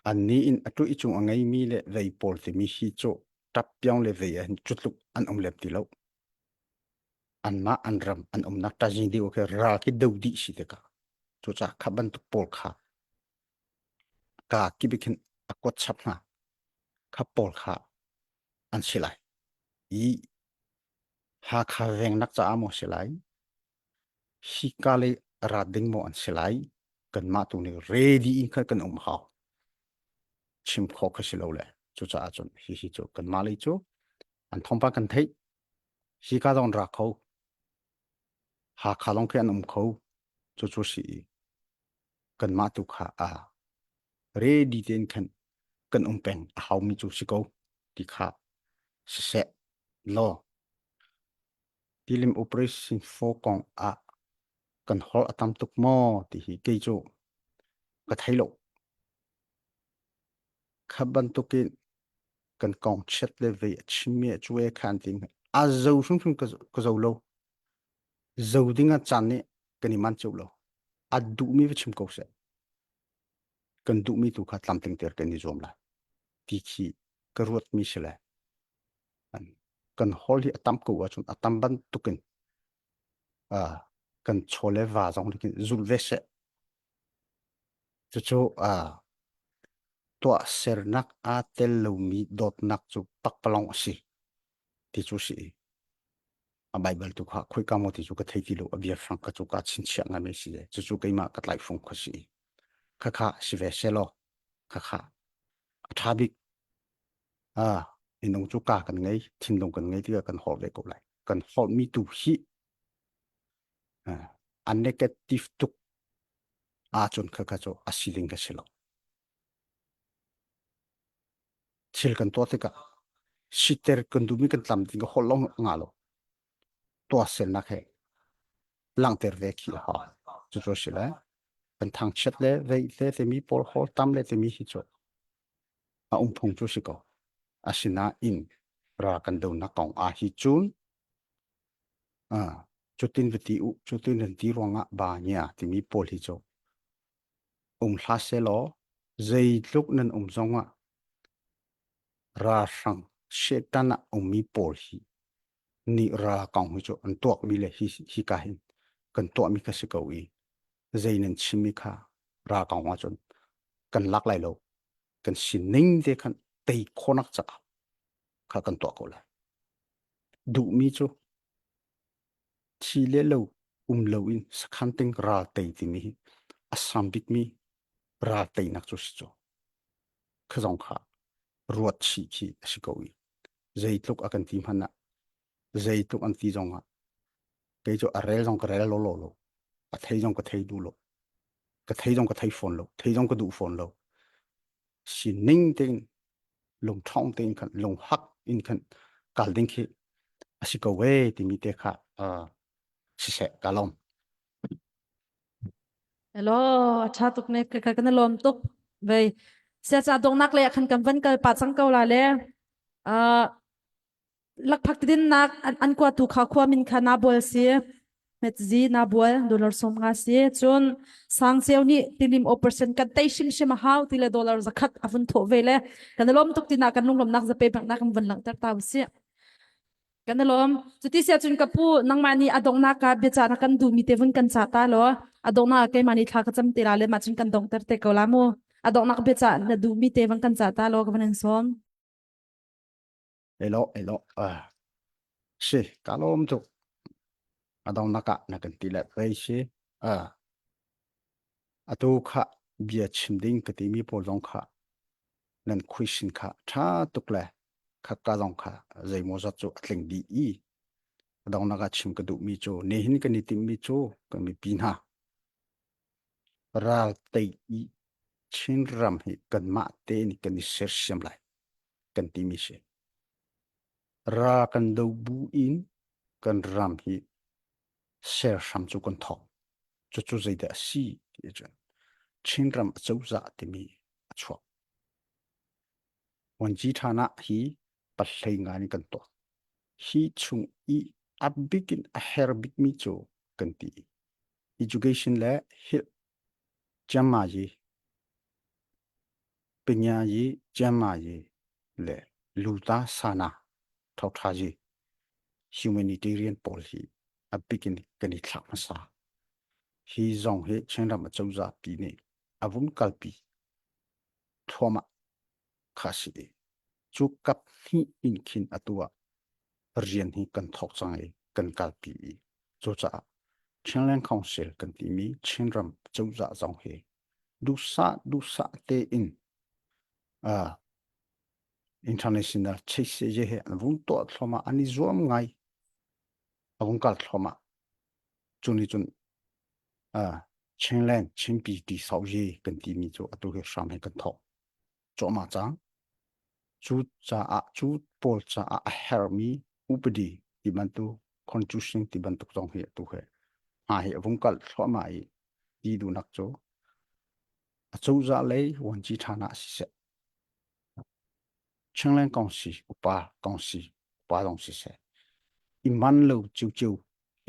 annih in atu i cung a ngeimi le vei pawl timi hi cu tap piang le vei ah hin cutluk an um lem ti lo. Anmah an ram an umnak ṭazing deuh khi ral khi do dih si tikah cucaah kha bantuk pawl kha ka kip khin a kuat chap hna kha pawl kha an si lai i Hakha vengnak caah maw si lai hika lei ra ding maw an si lai kanmah tu nih ready in khan kan um hau chim khawh kha si lo le cucaah cun hihi cu kanmah lei cu an thawngpang kan theih hika zong ra kho Hakha lawng khi an um kho cucu si i kanmah tu kha a ready tein khan kan um peng a haumi cu si ko ti kha siseh law tilim operation 4 kong ah kan hol a tam tuk maw ti hi kei cu ka thei lo kha bantukin kan kong chiat le vei a chimmi a cu e khan tin a zo hrimhrim ka zo lo zo ding ah caan nih kan i man cio lo a duhmi va chim ko seh kan duhmi tu kha tlamtling ter kan i zuam lai ti khi ka ruatmi si le kan hol hi a tam ko ahcun a tam bantukin kan chaw le va zong nih zul ve seh cucu tuahsernak aa tel lomi dawtnak cu pakpalawng a si ti cu si a Bible tu kha khoika maw ti cu ka thei ti lo a biafang ka cu ka chinchiah ngai si cucu keimah ka tlaihfung kha si khakha si ve selaw khakha a ṭha bik ah minung cu ka kan ngei thinlung kan ngei tikah kan holh ve ko lai kan holhmi tu hi a negative tuk ahcun khakha cu a si ding ka si lo thil kan tuah tikah siter kan duhmi kan tlam ding ka holh lawng nga lo tuahsernak he langhter ve khi a hau cucu si le kan thangchiat le vei le timi pawl hawl tam le timi hi cu a um phung cu si ko asinain ra kan donak kong ah hi cun cutin va ti u cutin nan ti ruangah ba nia timi pawl hi cu um hlah selaw zeitluk nan um zongah ralhrang Satan ah ummi pawl hi nih ral kong hi cu an tuakmi le hi hika hin kan tuahmi kha si ko i zei nan chimmi kha ral kong ahcun kan lak lai lo kan sining te khan tei khawnak caah kha kan tuah ko lai duhmi cu thi le lo um lo in sakhan ting ral tei timi hi a sang bikmi ral teinak cu si cu kha zong kha ruat chih khi a si ko i zeitluk a kan ti hmanh ah zeitluk an ti zong ah. Kei cu a rel zong ka rel lo lo lo. A thei zong ka thei duh lo. Ka thei zong ka thei fawn lo. Thei zong ka duh fawn lo. Sining tein lungṭhawng tein khan lunghak in khan kal ding khi a si ko ve timi te kha uh, siseh ka lawm. Hello, a ṭha tuk ne ka kan lawm tuk. Vei sia ca dongnak le khan kan van kal pa cang ko la le. Uh, lakphak dinnak an, an kuatu kha khua min kha na bual si metzi na bual dollar som nga si cun sang ceu nih tilim o percent kan tei hrimhrim a hau ti le dollar zakhat a vun thawh ve le kan lawm tuk tina kan lunglawmnak zape nak kan vun langhter ta si kan lawm cuti sia cun ka pu nangmah nih a donghnak ka biaca na kan duhmi te vun kan ca ta law a donghnak keimah nih thla ka cam te la le mah cun kan donghter te ko la mu a donghnak biaca na duhmi te vun kan ca ta law ka van in sawm Elo elo ah si ka lawm tuk a donghnak ah na kan ti le pei si ah atu kha bia chim ding ka timi pawl zong kha nan question kha ṭha tuk le khakka zong kha zeimaw zat cu a tling dih i a donghnak ah chim ka duhmi cu nihin kan i timhmi cu kan mipi hna ral tei i Chinram hi kanmah tein kan i sersiam lai kan timi si. Ral kan do bu in kan ram hi ser hram cu kan thawk. Cucu zeidah a si ti ahcun Chinram acozah timi a chuak. Wanci ṭhan ah hi pahlei ngai in kan tuah. Hi chung i a bik in a her bikmi cu kan ti. Education le health Ciammayi, Pinyayi Ciammayi le Luta Sana Thawṭhayi humanitarian pawl hi a bik in kan i thlak hmasa. Hi zong hi Chinram acozah pi nih a vun kalpi thluahmah kha a si i cu kap hnih in khin atu ah rian hi kan thawk cang i kan kalpi i cucaah Chinland Council kan timi Chinram cozah zong hi duhsah duhsah tein uh, international chase je he an vung tuah thluahmah an i zuam ngai a vung kal thluahmah cu ni cun uh, Chinland Chinpi ti sau ye kan timi cu atu hi hram he kan thawk cuahmah cang. Cu caah cu pawl caah a hermi upadi ti bantuk constitution ti bantuk zong hi atu he hma hi a vung kal thluahmah i ti duhnak cu acozah lei vuanci ṭhan ah siseh Chinland Council upa council upa zong siseh i man lo ciuciu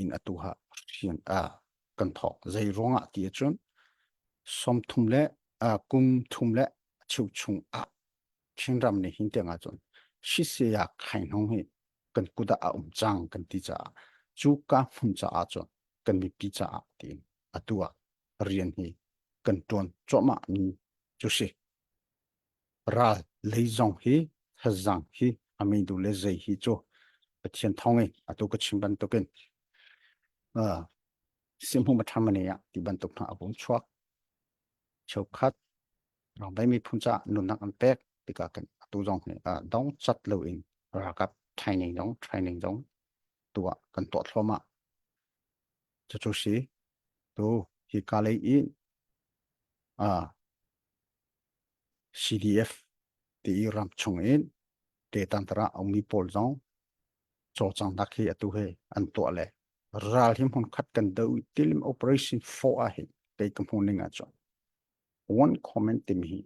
in atu ha rian a kan thawk. Zei ruangah ti ahcun 30 le kum thum le cheu chung ah Chinram nih hin tiang ahcun sisea khainhong hi kan kut ah a um cang kan ti caah cu ka hmun caah cun kan mipi caah tiin atu ah rian hi kan tuan cuahmah mi cu si. Ral lei zong hi thazang hi a meidu le zei hi cu Pathian thawng in atu ka chim bantukin uh, simhu mathamane ah ti bantuk hna a vung chuak cheukhat rangdai miphun caah nunnak an pek tikah kan atu zong hi dong cat lo in ralkap training zong training zong tuah kan tuah thluahmah cucu si tu hi ka lei in CDF ti i ram chung in te tantara ummi pawl zong cawlcanghnak hi atu he an tuah le ral hi hmun khat kan do i tilim operation 4 ah hin kei ka hmu ning ahcun one comment timi hi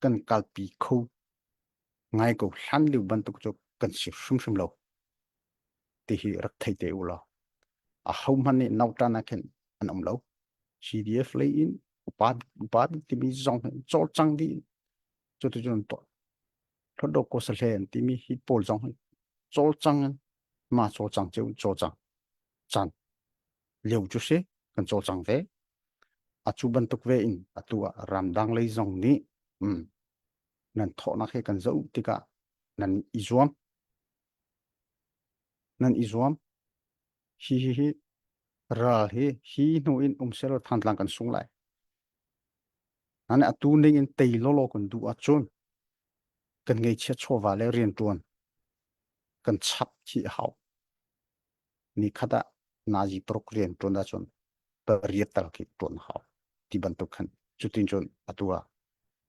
kan kalpi kho ngai ko hlan liu bantuk cu kan si hrimhrim lo ti hi rak thei te u law a ho hmanh nih nautan ah khin an um lo CDF lei in upa upa timi zong hi cawlcang dih cu ti cun tuah Hlawtdo ko sahle an timi hi pawl zong hi cawlcang in ma cawlcang ceu cawlcang caan lio cu si kan cawlcang ve a cu bantuk ve in atu ah ramdang lei zong nih um, nan thawhnak he kan zoh tikah nan i zuam nan i zuam hi hi hi ral hi hi hnu in um selaw thantlang kan sung lai Ane atu ning in tei lawlaw kan duh ahcun kan ngeihchiat chawva le rianṭuan kan chap khi a hau. Ni khat ah. Nazi paruk rian ṭuan ahcun pariat tal khi ṭuan hau ti bantuk khan cutin cun atu ah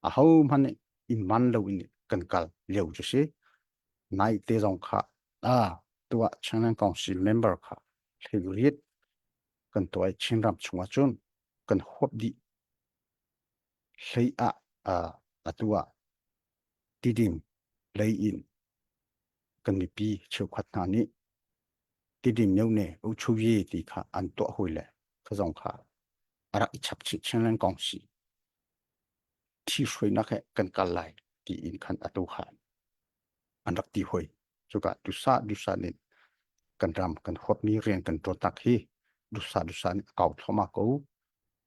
aho hmanh nih i man lo in kan kal lio cu si. Nai te zong kha a tuah Chinland Council member kha hleiriat kan tuah i Chinram chungah cun kan huap dih hlei ah atu ah Tidim lei in kan mipi cheukhat hna nih Tidim myone uchuyi ti kha an tuah hui le kha zong kha a rak i chap chih Chinland Council thi hruainak he kan kal lai tiin khan atu kha an rak ti hoi. Cuka dusa dusa nih kan ram kan huapmi rian kan ṭuantak hi dusa dusa nih a kau thluahmah ko.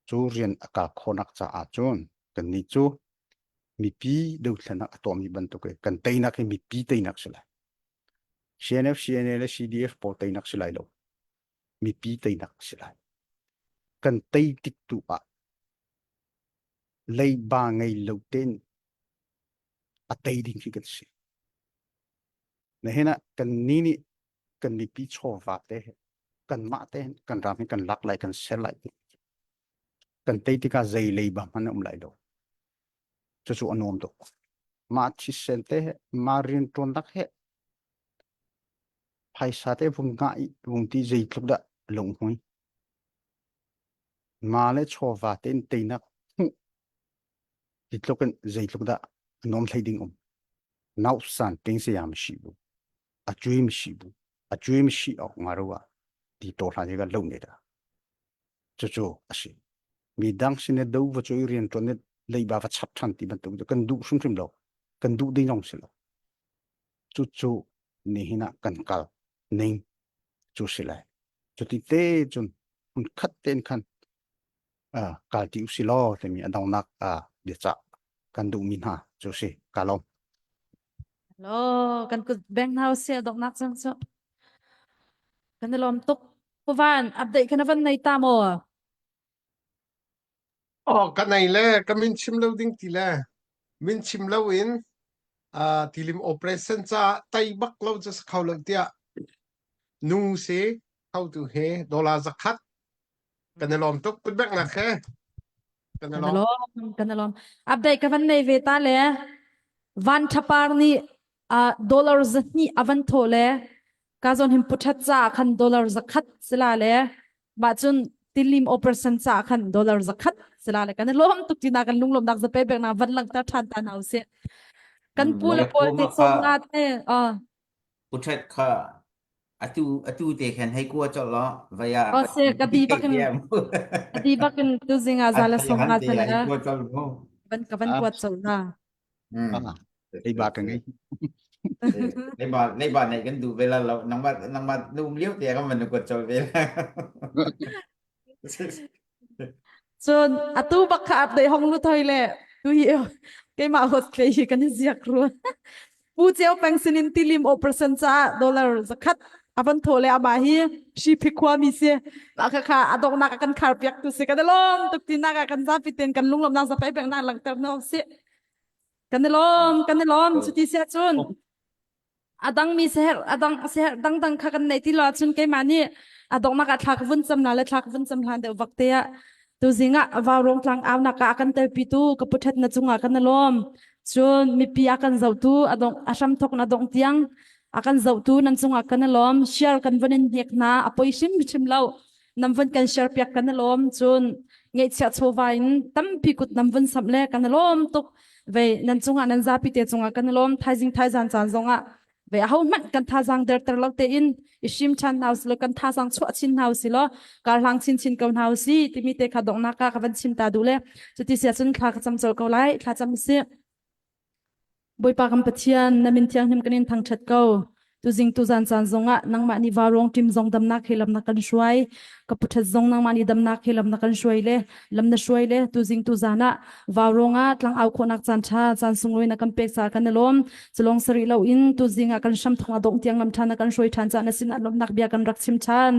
Cu rian a kal khawhnak caah cun kannih cu mipi dothlennak a tuahmi bantuk i kan teinak hi mipi teinak si lai. CNF, CNA le CDF pawl teinak si lai lo. Mipi teinak si lai. Kan tei tik tu ah leiba ngei lo tein a tei ding khi kan si. Nihin ah kan ni nih kan mipi chawva te he kanmah te kan ram hi kan lak lai kan ser lai kan tei tikah zei leiba hmanh a um lai lo. Cucu a nuam tuk. Mah thisen te he mah rianṭuannak he phaisa te vung ngah i vung ti zeitluk dah lunghmui. Mah le chawva tein teinak hmuh ti tluk in zeitluk dah a nuam hlei ding um. Nausan ting sayam shi bu. A cuim shi bu. A cuim shi awk nga ro ah ti to hlan hi kan lo ne da. Cucu a si. Mi dang sin do va cui rian ṭuan i leiba va chap ṭhan ti bantuk kan duh hrimhrim lo. Kan duh ding zong si lo. Cucu nihin ah kan kal ning cu si lai. Cuti te cun hmun khat tein khan kal ti usih law timi a donghnak biacah kan duhmi hna cu si. Ka lawm. Hello, kan kut beng hna usih a donghnak cang cu. Kan i lawm tuk. Pu Van, update kan van nei ta maw? Oh, ka nei le ka min chim lo ding ti le min chim lo in uh, tilim operation ca tai bak lo cu kho lo tiah nu si how tu he dollar zakhat kan i lawm tuk put nak he kan i Kan i lawm lawm, kan i lawm. Update ka van nei ve ta le Van Thapar nih uh, dollar zahnih a van thawh le ka zawn hin puthat ca khan dollar zakhat sila le mah cun tilim operation ca khan dollar zakhat sila le kan i lawm tuk tina kan lunglawmnak zape bek na van langter than ta hna usih kan pu le pawl te som nga te uh Puthat kha atu atu te khan hei kua chol lo vaya o se ka di bakin ka di bakin tu zinga za le som nga sala hei kua chol mo van ka van kuat chol na Leiba ka ngei. Leiba leiba nei kan du ve la lo nangmah nangmah nu um liu te kan van kuat chol ve la. Cun atu bak kha update hong lu thoi le tu hi keimah host tlei hi kan i ziak ru. Pu Ceu Peng sinin tilim operation caah dollar zakhat avan tho le amah hi Shiphi khua mi si. Mah kha kha a donghnak a kan khar piak tu si. Kan i lawm tuk ti nak ah kan zapi ten kan lunglawmnak zapai pek nak langhter no si. Kan i lawm, kan i lawm. Cuti si ahcun a dangmi seher a dang seher dangdang kha kan neih ti lo ahcun keimah nih a donghnak ah thla ka vun cam la le thla ka vun cam hlan deuh vak te ah tuzing ah vaurong tlang aunak ah a kan telpitu ka pu ṭhat na cungah kan i lawm cun mipi a kan zohtu a dong a hram thok na dong tiang a kan zohtu nan cungah kan i lawm share kan vun in hnek hna a poi hrim hrim lo nam vun kan share piak kan i lawm cun ngeihchiah chawva in tampi kut nam vun samh le kan i lawm tuk ve nan cungah nan zapi te cungah kan i lawm thaizing thaizan caan zongah ve aho hmanh kan thazang derter lo tein i hrim ṭhan hna usih law kan thazang chuah chin hna usih law kar hlang chin chin ko hna usih timi te kha donghnak ah ka van chim ta duh le cuti sia cun thla ka cam colh ko lai thla cam usih Bawipa kan Pathian, na min thianghlim kan in thangṭhat ko. Tuzing tuzan caan zongah nangmah nih vaurawng ṭim zong damnak he lam na kan hruai. Ka pu ṭhat zong nangmah nih damnak he lam na kan hruai le lam na hruai le tuzing tuzan ah vaurawng ah tlang au khawhnak caan ṭha caan sunglawi na kan pek caah kan i lawm. Culong sarih loin tuzing ah kan hram thong a dongh tiang lam ṭha na kan hruai ṭhan caah na sinah lawmhnak bia kan rak chim ṭhan.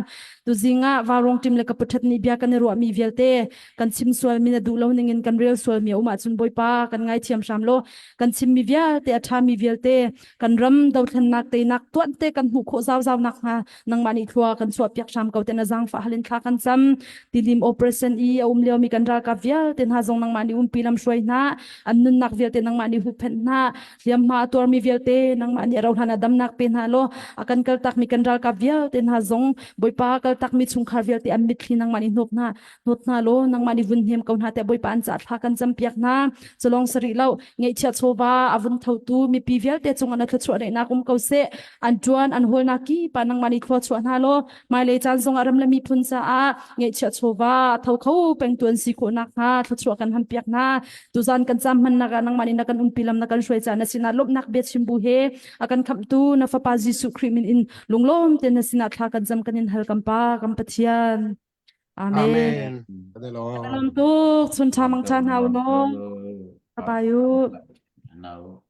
Tuzing ah vaurawng ṭim le ka pu ṭhat nih bia kan i ruahmi vialte kan chim sualmi na duh lo ningin kan rel sualmi a um ahcun Bawipa kan ngaithiam hram law kan chimmi vialte a ṭhami vialte kan ram dothlennak teinak tuante kan hmuh khawh zauzau nak hnga nangmah nih thlua kan chuah piak hram ko te na zaangfah halin thla kan cam tilim operation i a um liomi kan ralkap vialte hna zong nangmah nih umpi lam hruai hna an nunnak vialte nangmah nih hupphenh hna hliamhma a tuarmi vialte nangmah nih rohlan a damnak pe hna law a kan kaltakmi kan ralkap vialte hna zong Bawipa kaltakmi chungkhar vialte an mitthli nangmah nih hnawp hna hnawt hna law nangmah nih vun hnem ko hna tiah Bawipa an caah thla kan campiak hna. Culong sarih lo ngeihchiah chawva a vun thotu mipi vialte cungah na thluachuah neihnak um ko seh. An ṭuan an hawlnak kip ah nangmah nih thluachuah hna law hmailei caan zongah ram le miphun caah ngeihchiah chawva a tho kho pengtu an si khawh nakhnga thluachuah kan hampiak hna. Tuzan kan caam hmannak ah nangmah nih na kan umpi lam na kan hruai caah na sinah lawmhnak bia chim bu he a kan khamhtu na fapa Jesuh Khrih min in lunglawm tein na sinah thla kan cam kan in hal kan Pa kan Pathian. Amen. Amen. Kan i lawm. Kan lawm tuk. Chun tha mang tha hna u law. Bye bye u. No.